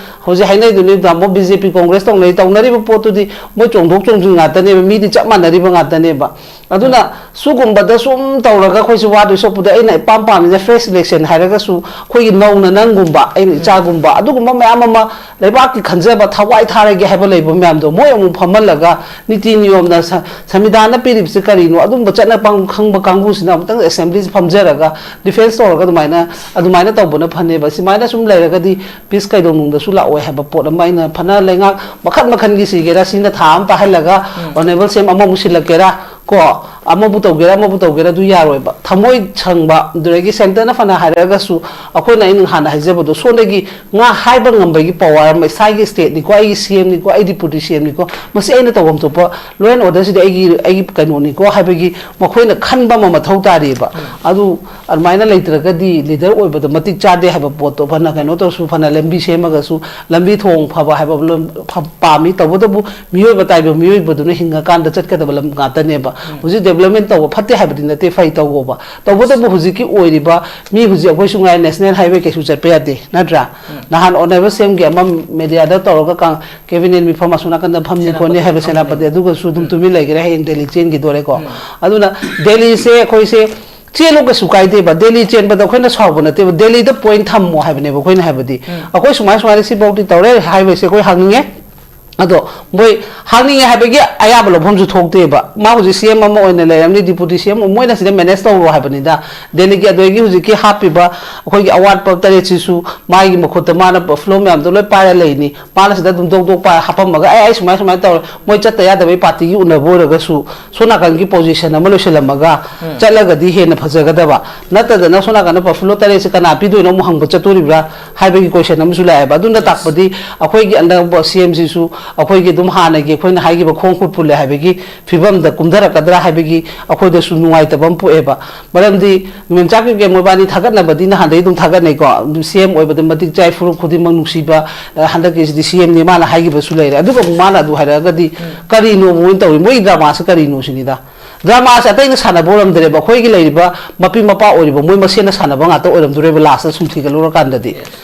ꯍꯧꯖꯤꯛ ꯍꯥꯏꯅꯩꯗꯨꯅꯤ, ꯇꯥꯃꯣ, ꯕꯤ ꯖꯦ ꯄꯤ ꯀꯣꯡꯒ꯭ꯔꯦꯁ ꯇꯧꯅꯔꯤ, ꯇꯧꯅꯔꯤꯕ ꯄꯣꯠꯇꯨꯗꯤ ꯃꯣꯏ ꯆꯣꯡꯊꯣꯛ ꯆꯣꯡꯁꯤꯟ ꯉꯥꯛꯇꯅꯦꯕ, ꯃꯤꯗꯤ ꯆꯞ ꯃꯥꯟꯅꯔꯤꯕ ꯉꯥꯛꯇꯅꯦꯕ꯫ ꯑꯗꯨꯅ ꯁꯨꯒꯨꯝꯕꯗ ꯁꯨꯝ ꯇꯧꯔꯒ ꯑꯩꯈꯣꯏꯁꯦ ꯋꯥꯗꯣꯏ ꯁꯔꯨꯛꯄꯨꯗꯤ ꯑꯩꯅ ꯏꯄꯥꯝ ꯄꯥꯝꯃꯤꯁꯦ ꯐ꯭ꯔꯦꯁ ꯏꯂꯦꯛꯁꯟ ꯍꯥꯏꯔꯒꯁꯨ ꯑꯩꯈꯣꯏꯒꯤ ꯅꯧꯅ ꯅꯪꯒꯨꯝꯕ, ꯑꯩꯅ ꯏꯆꯥꯒꯨꯝꯕ, ꯑꯗꯨꯒꯨꯝꯕ ꯃꯌꯥꯝ ꯑꯃ ꯂꯩꯕꯥꯛꯀꯤ ꯈꯟꯖꯕ, ꯊꯋꯥꯏ ꯊꯥꯔꯒꯦ ꯍꯥꯏꯕ ꯂꯩꯕ ꯃꯌꯥꯝꯗꯣ ꯃꯣꯏ ꯑꯃꯨꯛ ꯐꯝꯍꯜꯂꯒ, ꯅꯤꯇꯤ ꯅꯤꯌꯣꯝꯅ ꯁ-, ꯁꯪꯕꯤꯙꯥꯟꯅ ꯄꯤꯔꯤꯕꯁꯤ ꯀꯔꯤꯅꯣ, ꯑꯗꯨꯝꯕ ꯆꯠꯅ ꯄꯥꯡ-, ꯈꯪꯕ ꯀꯥꯡꯕꯨꯁꯤꯅ ꯑꯃꯨꯛꯇꯪ ꯑꯦꯁꯦꯝꯕ꯭ꯂꯤꯁꯤ ꯐꯝꯖꯔꯒ ꯗꯤꯐꯦꯟꯁ ꯇꯧꯔꯒ ꯑꯗꯨꯃꯥꯏꯅ, ꯑꯗꯨꯃꯥꯏꯅ ꯇꯧꯕꯅ ꯐꯅꯦꯕ꯫ ꯁꯨꯃꯥꯏꯅ ꯁꯨꯝ ꯂꯩꯔꯒꯗꯤ ꯄꯤꯁ ꯀꯩꯗꯧꯅꯨꯡꯗꯁꯨ ꯂꯥꯛꯑꯣꯏ ꯍꯥꯏꯕ ꯄꯣꯠ ꯑꯃ ꯑꯩꯅ ꯐꯅ ꯂꯩꯉꯥꯛ ꯃꯈꯜ ꯃꯈꯜꯒꯤ ꯁꯤꯒꯦꯔꯥ, ꯁꯤꯅ ꯊꯥ ꯑꯃ ꯄꯥꯏꯍꯜꯂꯒ ꯑꯣꯅꯔꯦꯕꯜ ꯁꯤ ꯑꯦꯝ ꯑꯃꯃꯨꯛ ꯁꯤꯜꯂꯛꯀꯦꯔꯥ, ꯀꯣ, ꯑꯃꯕꯨ ꯇꯧꯒꯦꯔꯥ, ꯑꯃꯕꯨ ꯇꯧꯒꯦꯔꯥ, ꯑꯗꯨ ꯌꯥꯔꯣꯏꯕ꯫ ꯊꯃꯣꯏ ꯁꯪꯕ, ꯑꯗꯨꯗꯒꯤ ꯁꯦꯟꯇꯔꯅ ꯐꯅ ꯍꯥꯏꯔꯒꯁꯨ, ꯑꯩꯈꯣꯏꯅ, ꯑꯩꯅ ꯍꯥꯟꯅ ꯍꯥꯏꯖꯕꯗꯣ, ꯁꯣꯝꯗꯒꯤ ꯉꯥ ꯍꯥꯏꯕ ꯉꯝꯕꯒꯤ ꯄꯋꯥꯔ ꯑꯃ, ꯏꯁꯥꯒꯤ ꯁ꯭ꯇꯦꯠꯅꯤꯀꯣ, ꯑꯩꯒꯤ ꯁꯤ ꯑꯦꯝꯅꯤꯀꯣ, ꯑꯩ ꯗꯤꯄꯨꯇꯤ ꯁꯤ ꯑꯦꯝꯅꯤꯀꯣ, ꯃꯁꯤ ꯑꯩꯅ ꯇꯧꯐꯝ ꯊꯣꯛꯄ, ꯂꯣ ꯑꯦꯟ ꯑꯣꯔꯗꯔꯁꯤꯗꯤ ꯑꯩꯒꯤ, ꯑꯩꯒꯤ ꯀꯩꯅꯣꯅꯤꯀꯣ ꯍꯥꯏꯕꯒꯤ ꯃꯈꯣꯏꯅ ꯈꯟꯕ ꯑꯃ ꯃꯊꯧ ꯇꯥꯔꯤꯕ꯫ ꯑꯗꯨ ꯑꯗꯨꯃꯥꯏꯅ ꯂꯩꯇ꯭ꯔꯒꯗꯤ ꯂꯤꯗꯔ ꯑꯣꯏꯕꯗ ꯃꯇꯤꯛ ꯆꯥꯗꯦ ꯍꯥꯏꯕ ꯄꯣꯠꯇꯣ, ꯐꯅ ꯀꯩꯅꯣ ꯇꯧꯔꯁꯨ, ꯐꯅ ꯂꯝꯕꯤ ꯁꯦꯝꯃꯒꯁꯨ, ꯂꯝꯕꯤ ꯊꯣꯡ ꯐꯕ ꯍꯥꯏꯕ ꯂꯣꯏ ꯐ-, ꯄꯥꯝꯃꯤ꯫ ꯇꯧꯕꯇꯕꯨ ꯃꯤꯑꯣꯏꯕ ꯇꯥꯏꯕ ꯃꯤꯑꯣꯏꯕꯗꯨꯅ ꯍꯤꯡꯉꯀꯥꯟꯗ ꯆꯠꯀꯗꯕ ꯂꯝ ꯉꯥꯛꯇꯅꯦꯕ꯫ ꯍꯧꯖꯤꯛ ꯗꯦꯕꯂꯞꯃꯦꯟ ꯇꯧꯕ ꯐꯠꯇꯦ ꯍꯥꯏꯕꯗꯤ ꯅꯠꯇꯦ, ꯐꯩ ꯇꯧꯕ꯫ ꯇꯧꯕꯇꯕꯨ ꯍꯧꯖꯤꯛꯀꯤ ꯑꯣꯏꯔꯤꯕ ꯃꯤ, ꯍꯧꯖꯤꯛ ꯑꯩꯈꯣꯏꯁꯨ ꯉꯥꯏ ꯅꯦꯁꯅꯦꯜ ꯍꯥꯏꯋꯦ ꯀꯩꯁꯨ ꯆꯠꯄ ꯌꯥꯗꯦ, ꯅꯠꯇ꯭ꯔꯥ? ꯅꯍꯥꯟ ꯑꯣꯅꯔꯦꯕꯜ ꯁꯤ ꯑꯦꯝꯒꯤ ꯑꯃ ꯃꯦꯗꯤꯌꯥꯗ ꯇꯧꯔꯒ ꯀꯥ-, ꯀꯦꯕꯤꯅꯦꯠ ꯃꯤꯐꯝ ꯑꯁꯣꯝ ꯅꯥꯀꯟꯗ ꯐꯝꯅꯤ ꯈꯣꯠꯅꯤ ꯍꯥꯏꯕ ꯁꯦꯅꯥꯄꯇꯤ, ꯑꯗꯨꯒꯁꯨ ꯑꯗꯨꯝ ꯇꯨꯃꯤꯟ ꯂꯩꯈ꯭ꯔꯦ, ꯍꯌꯦꯡ ꯗꯦꯜꯂꯤ ꯆꯦꯟꯈꯤꯗꯣꯔꯦꯀꯣ꯫ ꯑꯗꯨꯅ ꯗꯦꯜꯂꯤꯁꯦ ꯑꯩꯈꯣꯏꯁꯦ ꯆꯦꯜꯂꯨ ꯀꯩꯁꯨ ꯀꯥꯏꯗꯦꯕ, ꯗꯦꯜꯂꯤ ꯆꯦꯟꯕꯗ ꯑꯩꯈꯣꯏꯅ ꯁꯥꯎꯕ ꯅꯠꯇꯦꯕ, ꯗꯦꯜꯂꯤꯗ ꯄꯣꯏꯟ ꯊꯝꯃꯣ ꯍꯥꯏꯕꯅꯦꯕ ꯑꯩꯈꯣꯏꯅ ꯍꯥꯏꯕꯗꯤ꯫ ꯑꯩꯈꯣꯏ ꯁꯨꯃꯥꯏ ꯁꯨꯃꯥꯏꯅ ꯁꯤꯐꯥꯎꯗꯤ ꯇꯧꯔꯦ ꯍꯥꯏꯕꯁꯦ ꯑꯩꯈꯣꯏ ꯍꯪꯅꯤꯡꯉꯦ꯫ ꯑꯗꯣ ꯃꯣꯏ ꯍꯥꯡꯅꯤꯡꯉꯦ ꯍꯥꯏꯕꯒꯤ ꯑꯌꯥꯕ ꯂꯧꯐꯝꯁꯨ ꯊꯣꯛꯇꯦꯕ꯫ ꯃꯥ ꯍꯧꯖꯤꯛ ꯁꯤ ꯑꯦꯝ ꯑꯃ ꯑꯣꯏꯅ ꯂꯩꯔꯝꯅꯤ, ꯗꯤꯄꯨꯇꯤ ꯁꯤ ꯑꯦꯝ, ꯃꯣꯏꯅ ꯁꯤꯗ ꯃꯦꯅꯦꯖ ꯇꯧꯔꯣ ꯍꯥꯏꯕꯅꯤꯗ꯫ ꯗꯦꯜꯂꯤꯒꯤ ꯑꯗꯨꯗꯒꯤ ꯍꯧꯖꯤꯛꯀꯤ ꯍꯥꯞꯄꯤꯕ ꯑꯩꯈꯣꯏꯒꯤ ꯑꯋꯥꯠꯄ ꯇꯔꯦꯠꯁꯤꯁꯨ ꯃꯥꯒꯤ ꯃꯈꯨꯠꯇ ꯃꯥꯅ ꯐ꯭ꯂꯣ ꯃꯌꯥꯝꯗꯣ ꯂꯣꯏ ꯄꯥꯏꯔ ꯂꯩꯅꯤ꯫ ꯃꯥꯅ ꯁꯤꯗ ꯑꯗꯨꯝ ꯗꯣꯛ ꯗꯣꯛ ꯄꯥꯏꯔ ꯍꯥꯞꯄꯝꯃꯒ, "ꯑꯩ, ꯑꯩ ꯁꯨꯃꯥꯏ ꯁꯨꯃꯥꯏꯅ ꯇꯧꯔꯦ", ꯃꯣꯏ ꯆꯠꯇ ꯌꯥꯗꯕꯒꯤ ꯄꯥꯔꯇꯤꯒꯤ ꯎꯅꯕ ꯑꯣꯏꯔꯒꯁꯨ ꯁꯣꯝ ꯅꯥꯀꯟꯒꯤ ꯄꯣꯖꯤꯁꯟ ꯑꯃ ꯂꯣꯏꯁꯤꯜꯂꯝꯃꯒ ꯆꯠꯂꯒꯗꯤ ꯍꯦꯟꯅ ꯐꯖꯒꯗꯕ꯫ ꯅꯠꯇꯗꯅ ꯁꯣꯝ ꯅꯥꯀꯟꯗ ꯐ꯭ꯂꯣ ꯇꯔꯦꯠꯁꯦ ꯀꯅꯥ ꯄꯤꯗꯣꯏꯅꯣ ꯑꯃꯨꯛ ꯍꯪꯕ ꯆꯠꯇꯣꯔꯤꯕ꯭ꯔꯥ ꯍꯥꯏꯕꯒꯤ ꯀꯣꯏꯁꯟ ꯑꯃꯁꯨ ꯂꯥꯛꯑꯦꯕ꯫ ꯑꯗꯨꯅ ꯇꯥꯛꯄꯗꯤ ꯑꯩꯈꯣꯏꯒꯤ ꯑꯅꯧꯕ ꯁꯤ ꯑꯦꯝꯁꯤꯁꯨ ꯑꯩꯈꯣꯏꯒꯤ ꯑꯗꯨꯝ ꯍꯥꯟꯅꯒꯤ ꯑꯩꯈꯣꯏꯅ ꯍꯥꯏꯈꯤꯕ ꯈꯣꯡ ꯈꯨꯠ ꯄꯨꯜꯂꯦ ꯍꯥꯏꯕꯒꯤ ꯐꯤꯕꯝꯗ ꯀꯨꯝꯊꯔꯛꯀꯗ꯭ꯔꯥ ꯍꯥꯏꯕꯒꯤ ꯑꯩꯈꯣꯏꯗꯁꯨ ꯅꯨꯡꯉꯥꯏꯇꯕ ꯑꯃ ꯄꯣꯛꯑꯦꯕ꯫ ꯃꯔꯝꯗꯤ ꯃꯦꯝꯆꯥ ꯀꯦꯀꯦ ꯃꯣꯏꯕꯥꯅꯤ ꯊꯥꯒꯠꯅꯕꯗꯤ ꯅꯍꯥꯟꯗꯩ ꯑꯗꯨꯝ ꯊꯥꯒꯠꯅꯩꯀꯣ, ꯁꯤ ꯑꯦꯝ ꯑꯣꯏꯕꯗ ꯃꯇꯤꯛ ꯆꯥꯏ, ꯐꯨꯔꯨꯞ ꯈꯨꯗꯤꯡꯃꯛ ꯅꯨꯡꯁꯤꯕ, ꯑ, ꯍꯟꯗꯛꯀꯤꯁꯤꯗꯤ ꯁꯤ ꯑꯦꯝꯅꯤ ꯃꯥꯅ ꯍꯥꯏꯈꯤꯕꯁꯨ ꯂꯩꯔꯦ꯫ ꯑꯗꯨꯒ ꯑꯃꯨꯛ ꯃꯥꯅ ꯑꯗꯨ ꯍꯥꯏꯔꯛꯑꯒꯗꯤ ꯀꯔꯤꯅꯣ ꯃꯣꯏꯅ ꯇꯧꯔꯤ? ꯃꯣꯏꯒꯤ ꯗ꯭ꯔꯃꯥꯁꯦ ꯀꯔꯤꯅꯣ ꯁꯤꯅꯤꯗ꯫ ꯗ꯭ꯔꯃꯥꯁꯦ ꯑꯇꯩꯅ ꯁꯥꯟꯅꯕ ꯑꯣꯏꯔꯝꯗ꯭ꯔꯦꯕ, ꯑꯩꯈꯣꯏꯒꯤ ꯂꯩꯔꯤꯕ ꯃꯄꯤ ꯃꯄꯥ ꯑꯣꯏꯔꯤꯕ ꯃꯣꯏ ꯃꯁꯦꯟꯅ ꯁꯥꯟꯅꯕ ꯉꯥꯛꯇ ꯑꯣꯏꯔꯝꯗꯣꯔꯦꯕ ꯂꯥꯁꯇ ꯁꯨꯝ ꯊꯤꯒꯠꯂꯨꯔꯀꯥꯟꯗꯗꯤ꯫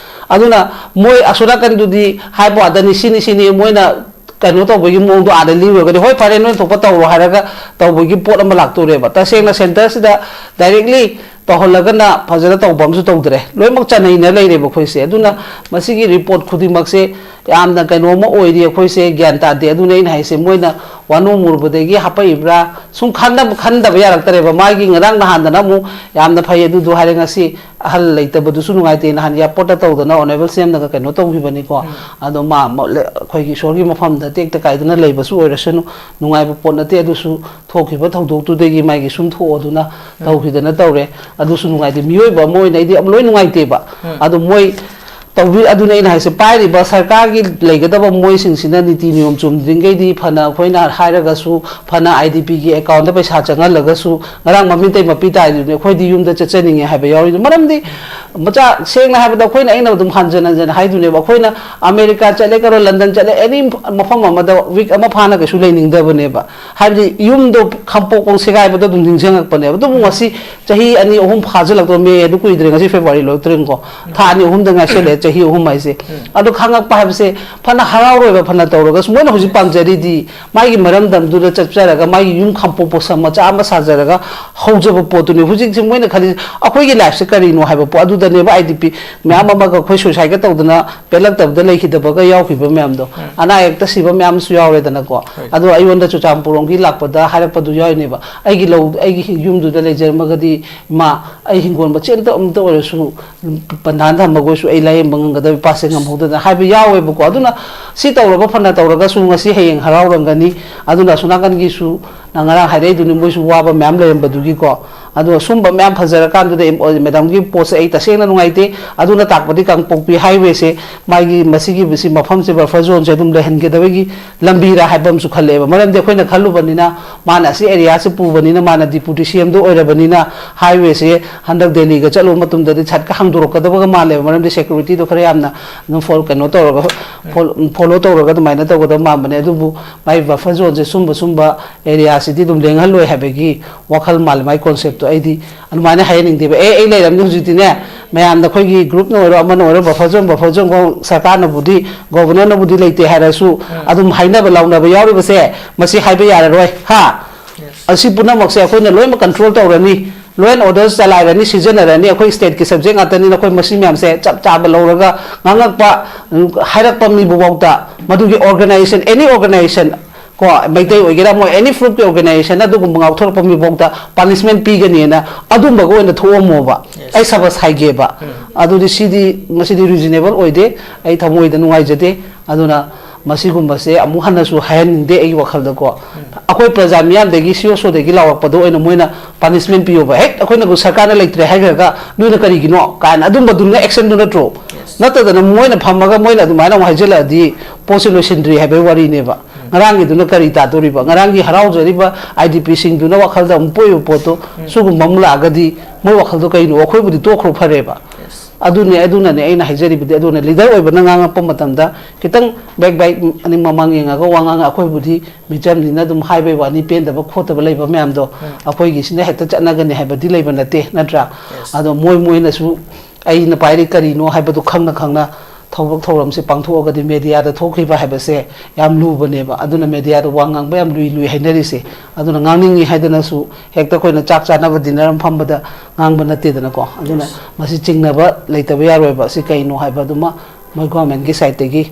ꯑꯗꯨꯅ ꯃꯣꯏ ꯑꯁꯣꯝ ꯅꯥꯀꯟꯗꯨꯗꯤ ꯍꯥꯏꯕ ꯋꯥꯗꯅꯤ, ꯁꯤꯅꯤ ꯁꯤꯅꯤ ꯃꯣꯏꯅ ꯀꯩꯅꯣ ꯇꯧꯕꯒꯤ ꯃꯑꯣꯡꯗꯣ ꯑꯥꯗ ꯂꯤꯔꯨꯔꯒꯗꯤ, "ꯍꯣꯏ, ꯐꯔꯦ, ꯅꯣꯏ ꯊꯣꯛꯄ ꯇꯧꯔꯣ" ꯍꯥꯏꯔꯒ ꯇꯧꯕꯒꯤ ꯄꯣꯠ ꯑꯃ ꯂꯥꯛꯇꯣꯔꯦꯕ꯫ ꯇꯁꯦꯡꯅ ꯁꯦꯟꯇꯔꯁꯤꯗ ꯗꯥꯏꯔꯦꯛꯂꯤ ꯇꯧꯍꯜꯂꯒꯅ ꯐꯖꯅ ꯇꯧꯕ ꯑꯃꯁꯨ ꯇꯧꯗ꯭ꯔꯦ꯫ ꯂꯣꯏꯅꯃꯛ ꯆꯥꯅꯩꯅ ꯂꯩꯔꯦꯕ ꯑꯩꯈꯣꯏꯁꯦ꯫ ꯑꯗꯨꯅ ꯃꯁꯤꯒꯤ ꯔꯤꯄꯣꯔꯠ ꯈꯨꯗꯤꯡꯃꯛꯁꯦ ꯌꯥꯝꯅ ꯀꯩꯅꯣ ꯑꯃ ꯑꯣꯏꯔꯤ, ꯑꯩꯈꯣꯏꯁꯦ ꯒ꯭ꯌꯥꯟ ꯇꯥꯗꯦ꯫ ꯑꯗꯨꯅ ꯑꯩꯅ ꯍꯥꯏꯁꯦ, ꯃꯣꯏꯅ ꯋꯥꯅꯣ ꯃꯨꯔꯨꯕꯗꯒꯤ ꯍꯥꯄꯛꯏꯕ꯭ꯔꯥ, ꯁꯨꯝ ꯈꯟꯗꯕ ꯈꯟꯗꯕ ꯌꯥꯔꯛꯇꯔꯦꯕ꯫ ꯃꯥꯒꯤ ꯉꯔꯥꯡ ꯅꯍꯥꯟꯗꯅ ꯑꯃꯨꯛ ꯌꯥꯝꯅ ꯐꯩ ꯑꯗꯨꯗꯨ ꯍꯥꯏꯔꯦ, ꯉꯁꯤ ꯑꯍꯜ ꯂꯩꯇꯕꯗꯨꯁꯨ ꯅꯨꯡꯉꯥꯏꯇꯦ꯫ ꯅꯍꯥꯟ ꯑꯦꯌꯥꯔꯄꯣꯔꯠꯇ ꯇꯧꯗꯅ ꯑꯣꯅꯔꯦꯕꯜ ꯁꯤ ꯑꯦꯝꯅꯒ ꯀꯩꯅꯣ ꯇꯧꯈꯤꯕꯅꯤꯀꯣ꯫ ꯑꯗꯣ ꯃꯥ ꯃ-, ꯂ-, ꯑꯩꯈꯣꯏꯒꯤ ꯏꯁꯣꯔꯒꯤ ꯃꯐꯝꯗ ꯇꯦꯛꯇ ꯀꯥꯏꯗꯅ ꯂꯩꯕꯁꯨ ꯑꯣꯏꯔꯁꯅꯨ, ꯅꯨꯡꯉꯥꯏꯕ ꯄꯣꯠ ꯅꯠꯇꯦ꯫ ꯑꯗꯨꯁꯨ ꯊꯣꯛꯈꯤꯕ ꯊꯧꯗꯣꯛꯇꯨꯗꯒꯤ ꯃꯥꯒꯤ ꯁꯨꯝ ꯊꯣꯛꯑꯗꯨꯅ ꯇꯧꯈꯤꯗꯅ ꯇꯧꯔꯦ꯫ ꯑꯗꯨꯁꯨ ꯅꯨꯡꯉꯥꯏꯇꯦ꯫ ꯃꯤꯑꯣꯏꯕ ꯑꯃ ꯑꯣꯏꯅ ꯑꯩꯗꯤ ꯂꯣꯏ ꯅꯨꯡꯉꯥꯏꯇꯦꯕ꯫ ꯑꯗꯣ ꯃꯣꯏ ꯇꯧꯕꯤ-, ꯑꯗꯨꯅ ꯑꯩꯅ ꯍꯥꯏꯁꯦ, ꯄꯥꯏꯔꯤꯕ ꯁꯔꯀꯥꯔꯒꯤ ꯂꯩꯒꯗꯕ ꯃꯣꯏꯁꯤꯡꯁꯤꯅ ꯅꯤꯇꯤ ꯅꯤꯌꯣꯝ ꯆꯨꯝꯗ꯭ꯔꯤꯉꯩꯗꯤ, ꯐꯅ ꯑꯩꯈꯣꯏꯅ ꯍꯥꯏꯔꯒꯁꯨ, ꯐꯅ ꯑꯥꯏ ꯗꯤ ꯄꯤꯒꯤ ꯑꯦꯀꯥꯎꯟꯗ ꯄꯩꯁꯥ ꯆꯪꯍꯜꯂꯒꯁꯨ, ꯉꯔꯥꯡ ꯃꯃꯤꯇꯩ ꯃꯄꯤ ꯇꯥꯏꯗꯨꯅꯤ, ꯑꯩꯈꯣꯏꯗꯤ ꯌꯨꯝꯗ ꯆꯠꯆꯅꯤꯡꯉꯦ ꯍꯥꯏꯕ ꯌꯥꯎꯔꯤꯗꯣ꯫ ꯃꯔꯝꯗꯤ ꯃꯆꯥ, ꯁꯦꯡꯅ ꯍꯥꯏꯕꯗ, ꯑꯩꯈꯣꯏꯅ, ꯑꯩꯅ ꯑꯗꯨꯝ ꯍꯟꯖꯟ ꯍꯟꯖꯟ ꯍꯥꯏꯗꯨꯅꯦꯕ, ꯑꯩꯈꯣꯏꯅ ꯑꯃꯦꯔꯤꯀꯥ ꯆꯠꯂꯦ ꯀꯩꯅꯣ, ꯂꯟꯗꯟ ꯆꯠꯂꯦ, ꯑꯦꯅꯤ ꯃꯐꯝ ꯑꯃꯗ ꯋꯤꯛ ꯑꯃ ꯐꯥꯅ ꯀꯩꯁꯨ ꯂꯩꯅꯤꯡꯗꯕꯅꯦꯕ꯫ ꯍꯥꯏꯕꯗꯤ ꯌꯨꯝꯗꯣ ꯈꯝꯄꯣꯛꯄ ꯁꯦꯒꯥꯏꯕꯗꯣ ꯑꯗꯨꯝ ꯅꯤꯡꯁꯤꯡꯉꯛꯄꯅꯦꯕ꯫ ꯑꯗꯨꯕꯨ ꯉꯁꯤ ꯆꯍꯤ ꯑꯅꯤ ꯑꯍꯨꯝ ꯐꯥꯖꯤꯜꯂꯛꯇꯣ, ꯃꯦ ꯑꯗꯨ ꯀꯨꯏꯗ꯭ꯔꯦ, ꯉꯁꯤ ꯐꯦꯕ꯭ꯔꯨꯋꯥꯔꯤ ꯂꯣꯏꯔꯛꯇ꯭ꯔꯦꯀꯣ, ꯊꯥ ꯑꯅꯤ ꯑꯍꯨꯝꯗ ꯉꯥꯏꯁꯜꯂꯛꯑꯦ, ꯆꯍꯤ ꯑꯍꯨꯝ ꯍꯥꯏꯁꯦ꯫ ꯑꯗꯣ ꯈꯪꯉꯛꯄ ꯍꯥꯏꯕꯁꯦ, ꯐꯅ ꯍꯔꯥꯎꯔꯣꯏꯕ, ꯐꯅ ꯇꯧꯔꯒꯁꯨ, ꯃꯣꯏꯅ ꯍꯧꯖꯤꯛ ꯄꯥꯝꯖꯔꯤꯗꯤ ꯃꯥꯒꯤ ꯃꯔꯝꯗꯝꯗꯨꯗ ꯆꯠꯆꯔꯒ ꯃꯥꯒꯤ ꯌꯨꯝ ꯈꯝꯄꯣꯛꯄ ꯁ-, ꯃꯆꯥ ꯑꯃ ꯁꯥꯖꯔꯒ ꯍꯧꯖꯕ ꯄꯣꯠꯇꯨꯅꯤ꯫ ꯍꯧꯖꯤꯛꯁꯦ ꯃꯣꯏꯅ ꯈꯜꯂꯤꯁꯦ, ꯑꯩꯈꯣꯏꯒꯤ ꯂꯥꯏꯐꯁꯦ ꯀꯔꯤꯅꯣ ꯍꯥꯏꯕ ꯄꯣꯠ ꯑꯗꯨꯗꯅꯦꯕ꯫ ꯑꯥꯏ ꯗꯤ ꯄꯤ ꯃꯌꯥꯝ ꯑꯃꯒ ꯑꯩꯈꯣꯏ ꯁꯨꯏꯁꯥꯏꯠꯀ ꯇꯧꯗꯅ ꯄꯦꯜꯂꯛꯇꯕꯗ ꯂꯩꯈꯤꯗꯕꯒ ꯌꯥꯎꯈꯤꯕ ꯃꯌꯥꯝꯗꯣ, ꯑꯅꯥ ꯑꯌꯦꯛꯇ ꯁꯤꯕ ꯃꯌꯥꯝꯁꯨ ꯌꯥꯎꯔꯦꯗꯅꯀꯣ꯫ ꯑꯗꯣ ꯑꯩꯉꯣꯟꯗ ꯆꯨꯔꯆꯥꯟꯄꯨꯔꯔꯣꯝꯒꯤ ꯂꯥꯛꯄꯗ ꯍꯥꯏꯔꯛꯄꯗꯨ ꯌꯥꯎꯔꯤꯅꯦꯕ, "ꯑꯩꯒꯤ ꯂꯧ, ꯑꯩꯒꯤ ꯌꯨꯝꯗꯨꯗ ꯂꯩꯖꯔꯝꯃꯒꯗꯤ, ꯏꯃꯥ, ꯑꯩ ꯍꯤꯡꯒꯣꯜ ꯃꯆꯦꯠ ꯑꯝꯇ, ꯑꯝꯇ ꯑꯣꯏꯔꯁꯨ ꯄꯟꯊꯥꯟ ꯊꯝꯃꯒ ꯑꯣꯏꯔꯁꯨ ꯑꯩ ꯂꯥꯏꯌꯦꯡꯕ ꯉꯝꯒꯗꯕ ꯏꯄꯥꯁꯦ ꯉꯝꯍꯧꯗꯗꯅ" ꯍꯥꯏꯕ ꯌꯥꯎꯋꯦꯕꯀꯣ꯫ ꯑꯗꯨꯅ ꯁꯤ ꯇꯧꯔꯕ ꯐꯅ ꯇꯧꯔꯒꯁꯨ ꯉꯁꯤ ꯍꯌꯦꯡ ꯍꯔꯥꯎꯔꯝꯒꯅꯤ꯫ ꯑꯗꯨꯅ ꯑꯁꯣꯝ ꯅꯥꯀꯟꯒꯤꯁꯨ ꯅꯪ ꯉꯔꯥꯡ ꯍꯥꯏꯔꯛꯏꯗꯨꯅꯤ, ꯃꯣꯏꯁꯨ ꯋꯥꯕ ꯃꯌꯥꯝ ꯂꯩꯔꯝꯕꯗꯨꯒꯤꯀꯣ꯫ ꯑꯗꯣ ꯁꯨꯝꯕ ꯃꯌꯥꯝ ꯐꯖꯔꯀꯥꯟꯗꯨꯗ ꯏꯝ-, ꯃꯦꯗꯥꯝꯒꯤ ꯄꯣꯠꯁꯦ ꯑꯩ ꯇꯁꯦꯡꯅ ꯅꯨꯡꯉꯥꯏꯇꯦ꯫ ꯑꯗꯨꯅ ꯇꯥꯛꯄꯗꯤ ꯀꯥꯡꯄꯣꯛꯄꯤ ꯍꯥꯏꯋꯦꯁꯦ ꯃꯥꯒꯤ ꯃꯁꯤꯒꯤ, ꯁꯤ ꯃꯐꯝꯁꯦ ꯕꯐꯔ ꯖꯣꯟꯁꯦ ꯑꯗꯨꯝ ꯂꯩꯍꯟꯒꯗꯕꯒꯤ ꯂꯝꯕꯤꯔ ꯍꯥꯏꯕ ꯑꯃꯁꯨ ꯈꯜꯂꯛꯑꯦꯕ꯫ ꯃꯔꯝꯗꯤ ꯑꯩꯈꯣꯏꯅ ꯈꯜꯂꯨꯕꯅꯤꯅ, ꯃꯥꯅ ꯑꯁꯤ ꯑꯦꯔꯤꯌꯥꯁꯦ ꯄꯨꯕꯅꯤꯅ, ꯃꯥꯅ ꯗꯤꯄꯨꯇꯤ ꯁꯤ ꯑꯦꯝꯗꯣ ꯑꯣꯏꯔꯕꯅꯤꯅ, ꯍꯥꯏꯋꯦꯁꯦ ꯍꯟꯗꯛ ꯗꯦꯜꯂꯤꯒ ꯆꯠꯂꯨꯕ ꯃꯇꯝꯗꯗꯤ ꯁꯠꯀ ꯍꯥꯡꯗꯣꯔꯛꯀꯗꯕꯒ ꯃꯥꯜꯂꯦꯕ꯫ ꯃꯔꯝꯗꯤ ꯁꯦꯀ꯭ꯌꯨꯔꯤꯇꯤꯗꯣ ꯈꯔ ꯌꯥꯝꯅ ꯑꯗꯨꯝ ꯐꯣꯜ-, ꯀꯩꯅꯣ ꯇꯧꯔꯒ, ꯐꯣꯜ-, ꯐꯣꯂꯣ ꯇꯧꯔꯒ ꯑꯗꯨꯃꯥꯏꯅ ꯇꯧꯒꯗꯕ ꯃꯥꯟꯕꯅꯦ꯫ ꯑꯗꯨꯕꯨ ꯃꯥꯏ ꯕꯐꯔ ꯖꯣꯟꯁꯦ ꯁꯨꯝꯕ, ꯁꯨꯝꯕ ꯑꯦꯔꯤꯌꯥꯁꯤꯗꯤ ꯑꯗꯨꯝ ꯂꯦꯡꯍꯜꯂꯣꯏ ꯍꯥꯏꯕꯒꯤ ꯋꯥꯈꯜ ꯃꯥꯜꯂꯦ ꯃꯥꯏ ꯀꯣꯟꯁꯦꯞꯇꯣ꯫ ꯑꯩꯗꯤ ꯑꯗꯨꯃꯥꯏꯅ ꯍꯥꯏꯍꯟꯅꯤꯡꯗꯦꯕ꯫ ꯑꯦ, ꯑꯩ ꯂꯩꯔꯝꯅꯤ ꯍꯧꯖꯤꯛꯇꯤꯅꯦ, ꯃꯌꯥꯝꯅ ꯑꯩꯈꯣꯏꯒꯤ ꯒ꯭ꯔꯨꯞꯅ ꯑꯣꯏꯔꯣ, ꯑꯃꯅ ꯑꯣꯏꯔꯣ, ꯕꯐꯔ ꯖꯣꯟ, ꯕꯐꯔ ꯖꯣꯟ ꯁꯔꯀꯥꯔꯅꯕꯨꯗꯤ, ꯒꯣꯕꯔꯅꯔꯅꯕꯨꯗꯤ ꯂꯩꯇꯦ ꯍꯥꯏꯔꯁꯨ, ꯑꯗꯨꯝ ꯍꯥꯏꯅꯕ ꯂꯥꯎꯅꯕ ꯌꯥꯎꯔꯤꯕꯁꯦ, ꯃꯁꯤ ꯍꯥꯏꯕ ꯌꯥꯔꯔꯣꯏ, ꯍꯥ? ꯑꯁꯤ ꯄꯨꯝꯅꯃꯛꯁꯦ ꯑꯩꯈꯣꯏꯅ ꯂꯣꯏꯅꯃꯛ ꯀꯟꯇ꯭ꯔꯣꯜ ꯇꯧꯔꯅꯤ꯫ Law and order ꯆꯂꯥꯏꯔꯅꯤ, ꯁꯤꯖꯤꯟꯅꯔꯅꯤ, ꯑꯩꯈꯣꯏ stateꯀꯤ subject ꯉꯥꯛꯇꯅꯤꯅ ꯑꯩꯈꯣꯏ ꯃꯁꯤ ꯃꯌꯥꯝꯁꯦ ꯆꯞ ꯆꯥꯕ ꯂꯧꯔꯒ ꯉꯥꯡꯉꯛꯄ, ꯎꯝ, ꯍꯥꯏꯔꯛꯄ ꯃꯤꯕꯨꯐꯥꯎꯗ ꯃꯗꯨꯒꯤ organization, any organization, ꯀꯣ, ꯃꯩꯇꯩ ꯑꯣꯏꯒꯦꯔꯥ, ꯃꯣꯏ any groupꯀꯤ organization ꯑꯗꯨꯒꯨꯝꯕ ꯉꯥꯎꯊꯣꯔꯛꯄ ꯃꯤꯐꯥꯎꯗ punishment ꯄꯤꯒꯅꯤꯅ ꯑꯗꯨꯝꯕꯒ ꯑꯣꯏꯅ ꯊꯣꯛꯑꯝꯃꯣꯕ꯫ Yes. ꯑꯩ ꯁꯕꯁ ꯍꯥꯏꯒꯦꯕ꯫ ꯎꯝ꯫ ꯑꯗꯨꯗꯤ ꯁꯤꯗꯤ, ꯃꯁꯤꯗꯤ reasonable ꯑꯣꯏꯗꯦ꯫ ꯑꯩ ꯊꯃꯣꯏꯗ ꯅꯨꯡꯉꯥꯏꯖꯗꯦ꯫ ꯑꯗꯨꯅ ꯃꯁꯤꯒꯨꯝꯕꯁꯦ ꯑꯃꯨꯛ ꯍꯟꯅꯁꯨ ꯍꯥꯏꯍꯟꯅꯤꯡꯗꯦ ꯑꯩꯒꯤ ꯋꯥꯈꯜꯗꯀꯣ꯫ ꯎꯝ꯫ ꯑꯩꯈꯣꯏ ꯄ꯭ꯔꯖꯥ ꯃꯤꯌꯥꯝꯗꯒꯤ, ꯁꯤ ꯑꯣ ꯁꯣꯗꯒꯤ ꯂꯥꯎꯔꯛꯄꯗꯣ ꯑꯣꯏꯅ ꯃꯣꯏꯅ punishment ꯄꯤꯌꯣꯕ꯫ ꯍꯦꯛ ꯑꯩꯈꯣꯏꯅ ꯁꯔꯀꯥꯔꯅ ꯂꯩꯇ꯭ꯔꯦ ꯍꯥꯏꯈ꯭ꯔꯒ ꯅꯣꯏꯅ ꯀꯔꯤꯒꯤꯅꯣ ꯀꯥꯏꯅ ꯑꯗꯨꯝꯕꯗꯨꯅ actionꯗꯨ ꯅꯠꯇ꯭ꯔꯣ? Yes. ꯅꯠꯇꯗꯅ ꯃꯣꯏꯅ ꯐꯝꯃꯒ ꯃꯣꯏꯅ ꯑꯗꯨꯃꯥꯏꯅ ꯑꯃꯨꯛ ꯍꯥꯏꯖꯤꯜꯂꯛꯑꯗꯤ ꯄꯣꯠꯁꯦ ꯂꯣꯏꯁꯤꯟꯗ꯭ꯔꯤ ꯍꯥꯏꯕꯒꯤ ꯋꯥꯔꯤꯅꯦꯕ꯫ ꯎꯝ꯫ ꯉꯔꯥꯡꯒꯤꯗꯨꯅ ꯀꯔꯤ ꯇꯥꯗꯣꯔꯤꯕ? ꯉꯔꯥꯡꯒꯤ ꯍꯔꯥꯎꯖꯔꯤꯕ IDPꯁꯤꯡꯗꯨꯅ ꯋꯥꯈꯜꯗ ꯑꯃꯨꯛ ꯄꯣꯛꯏꯕ ꯄꯣꯠꯇꯣ, ꯎꯝ, ꯁꯤꯒꯨꯝꯕ ꯑꯃ ꯂꯥꯛꯑꯒꯗꯤ ꯃꯣꯏ ꯋꯥꯈꯜꯗꯣ ꯀꯩꯅꯣ? ꯑꯩꯈꯣꯏꯕꯨꯗꯤ ꯇꯣꯛꯈ꯭ꯔꯣ ꯐꯔꯦꯕ꯫ Yes. ꯑꯗꯨꯅꯦ, ꯑꯗꯨꯅꯅꯦ ꯑꯩꯅ ꯍꯥꯏꯖꯔꯤꯕꯗꯤ꯫ ꯑꯗꯨꯅ leader ꯑꯣꯏꯕꯅ ꯉꯥꯡꯉꯛꯄ ꯃꯇꯝꯗ ꯈꯤꯇꯪ back back ꯑꯅꯤ ꯃꯃꯥꯡ ꯌꯦꯡꯉꯒ ꯋꯥ ꯉꯥꯡꯉ, ꯑꯩꯈꯣꯏꯕꯨꯗꯤ ꯃꯤꯆꯝꯅꯤꯅ ꯑꯗꯨꯝ ꯍꯥꯏꯕꯩ ꯋꯥꯅꯤ, ꯄꯦꯟꯗꯕ ꯈꯣꯠꯇꯕ ꯂꯩꯕ ꯃꯌꯥꯝꯗꯣ, ꯎꯝ, ꯑꯩꯈꯣꯏꯒꯤꯁꯤꯅ ꯍꯦꯛꯇ ꯆꯠꯅꯒꯅꯤ ꯍꯥꯏꯕꯗꯤ ꯂꯩꯕ ꯅꯠꯇꯦ, ꯅꯠꯇ꯭ꯔꯥ? Yes. ꯑꯗꯣ ꯃꯣꯏ ꯃꯣꯏꯅꯁꯨ ꯑꯩꯅ ꯄꯥꯏꯔꯤ ꯀꯔꯤꯅꯣ ꯍꯥꯏꯕꯗꯨ ꯈꯪꯅ ꯈꯪꯅ ꯊꯕꯛ ꯊꯧꯔꯝꯁꯦ ꯄꯥꯡꯊꯣꯛꯑꯒꯗꯤ mediaꯗ ꯊꯣꯛꯈꯤꯕ ꯍꯥꯏꯕꯁꯦ ꯌꯥꯝ ꯂꯨꯕꯅꯦꯕ꯫ ꯑꯗꯨꯅ mediaꯗ ꯋꯥ ꯉꯥꯡꯕ ꯌꯥꯝ ꯂꯨꯏ ꯂꯨꯏ ꯍꯥꯏꯅꯔꯤꯁꯦ꯫ ꯑꯗꯨꯅ ꯉꯥꯡꯅꯤꯡꯉꯤ ꯍꯥꯏꯗꯅꯁꯨ ꯍꯦꯛꯇ ꯑꯩꯈꯣꯏꯅ ꯆꯥꯛ ꯆꯥꯅꯕ dinner ꯑꯃ ꯐꯝꯕꯗ ꯉꯥꯡꯕ ꯅꯠꯇꯦꯗꯅꯀꯣ꯫ ꯑꯗꯨꯅ, yes, ꯃꯁꯤ ꯆꯤꯡꯅꯕ ꯂꯩꯇꯕ ꯌꯥꯔꯣꯏꯕ꯫ ꯁꯤ ꯀꯩꯅꯣ ꯍꯥꯏꯕꯗꯨꯃ ꯃꯣꯏ governmentꯀꯤ sideꯇꯒꯤ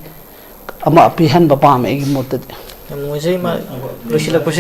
ꯑꯃ ꯄꯤꯍꯟꯕ ꯄꯥꯝꯃꯦ ꯑꯩꯒꯤ ꯃꯣꯠꯇꯗꯤ꯫ ꯌꯥꯝ ꯅꯨꯡꯉꯥꯏꯖꯩ, ꯃꯥ ꯂꯣꯏꯁꯤꯜꯂꯛꯄꯁꯦ꯫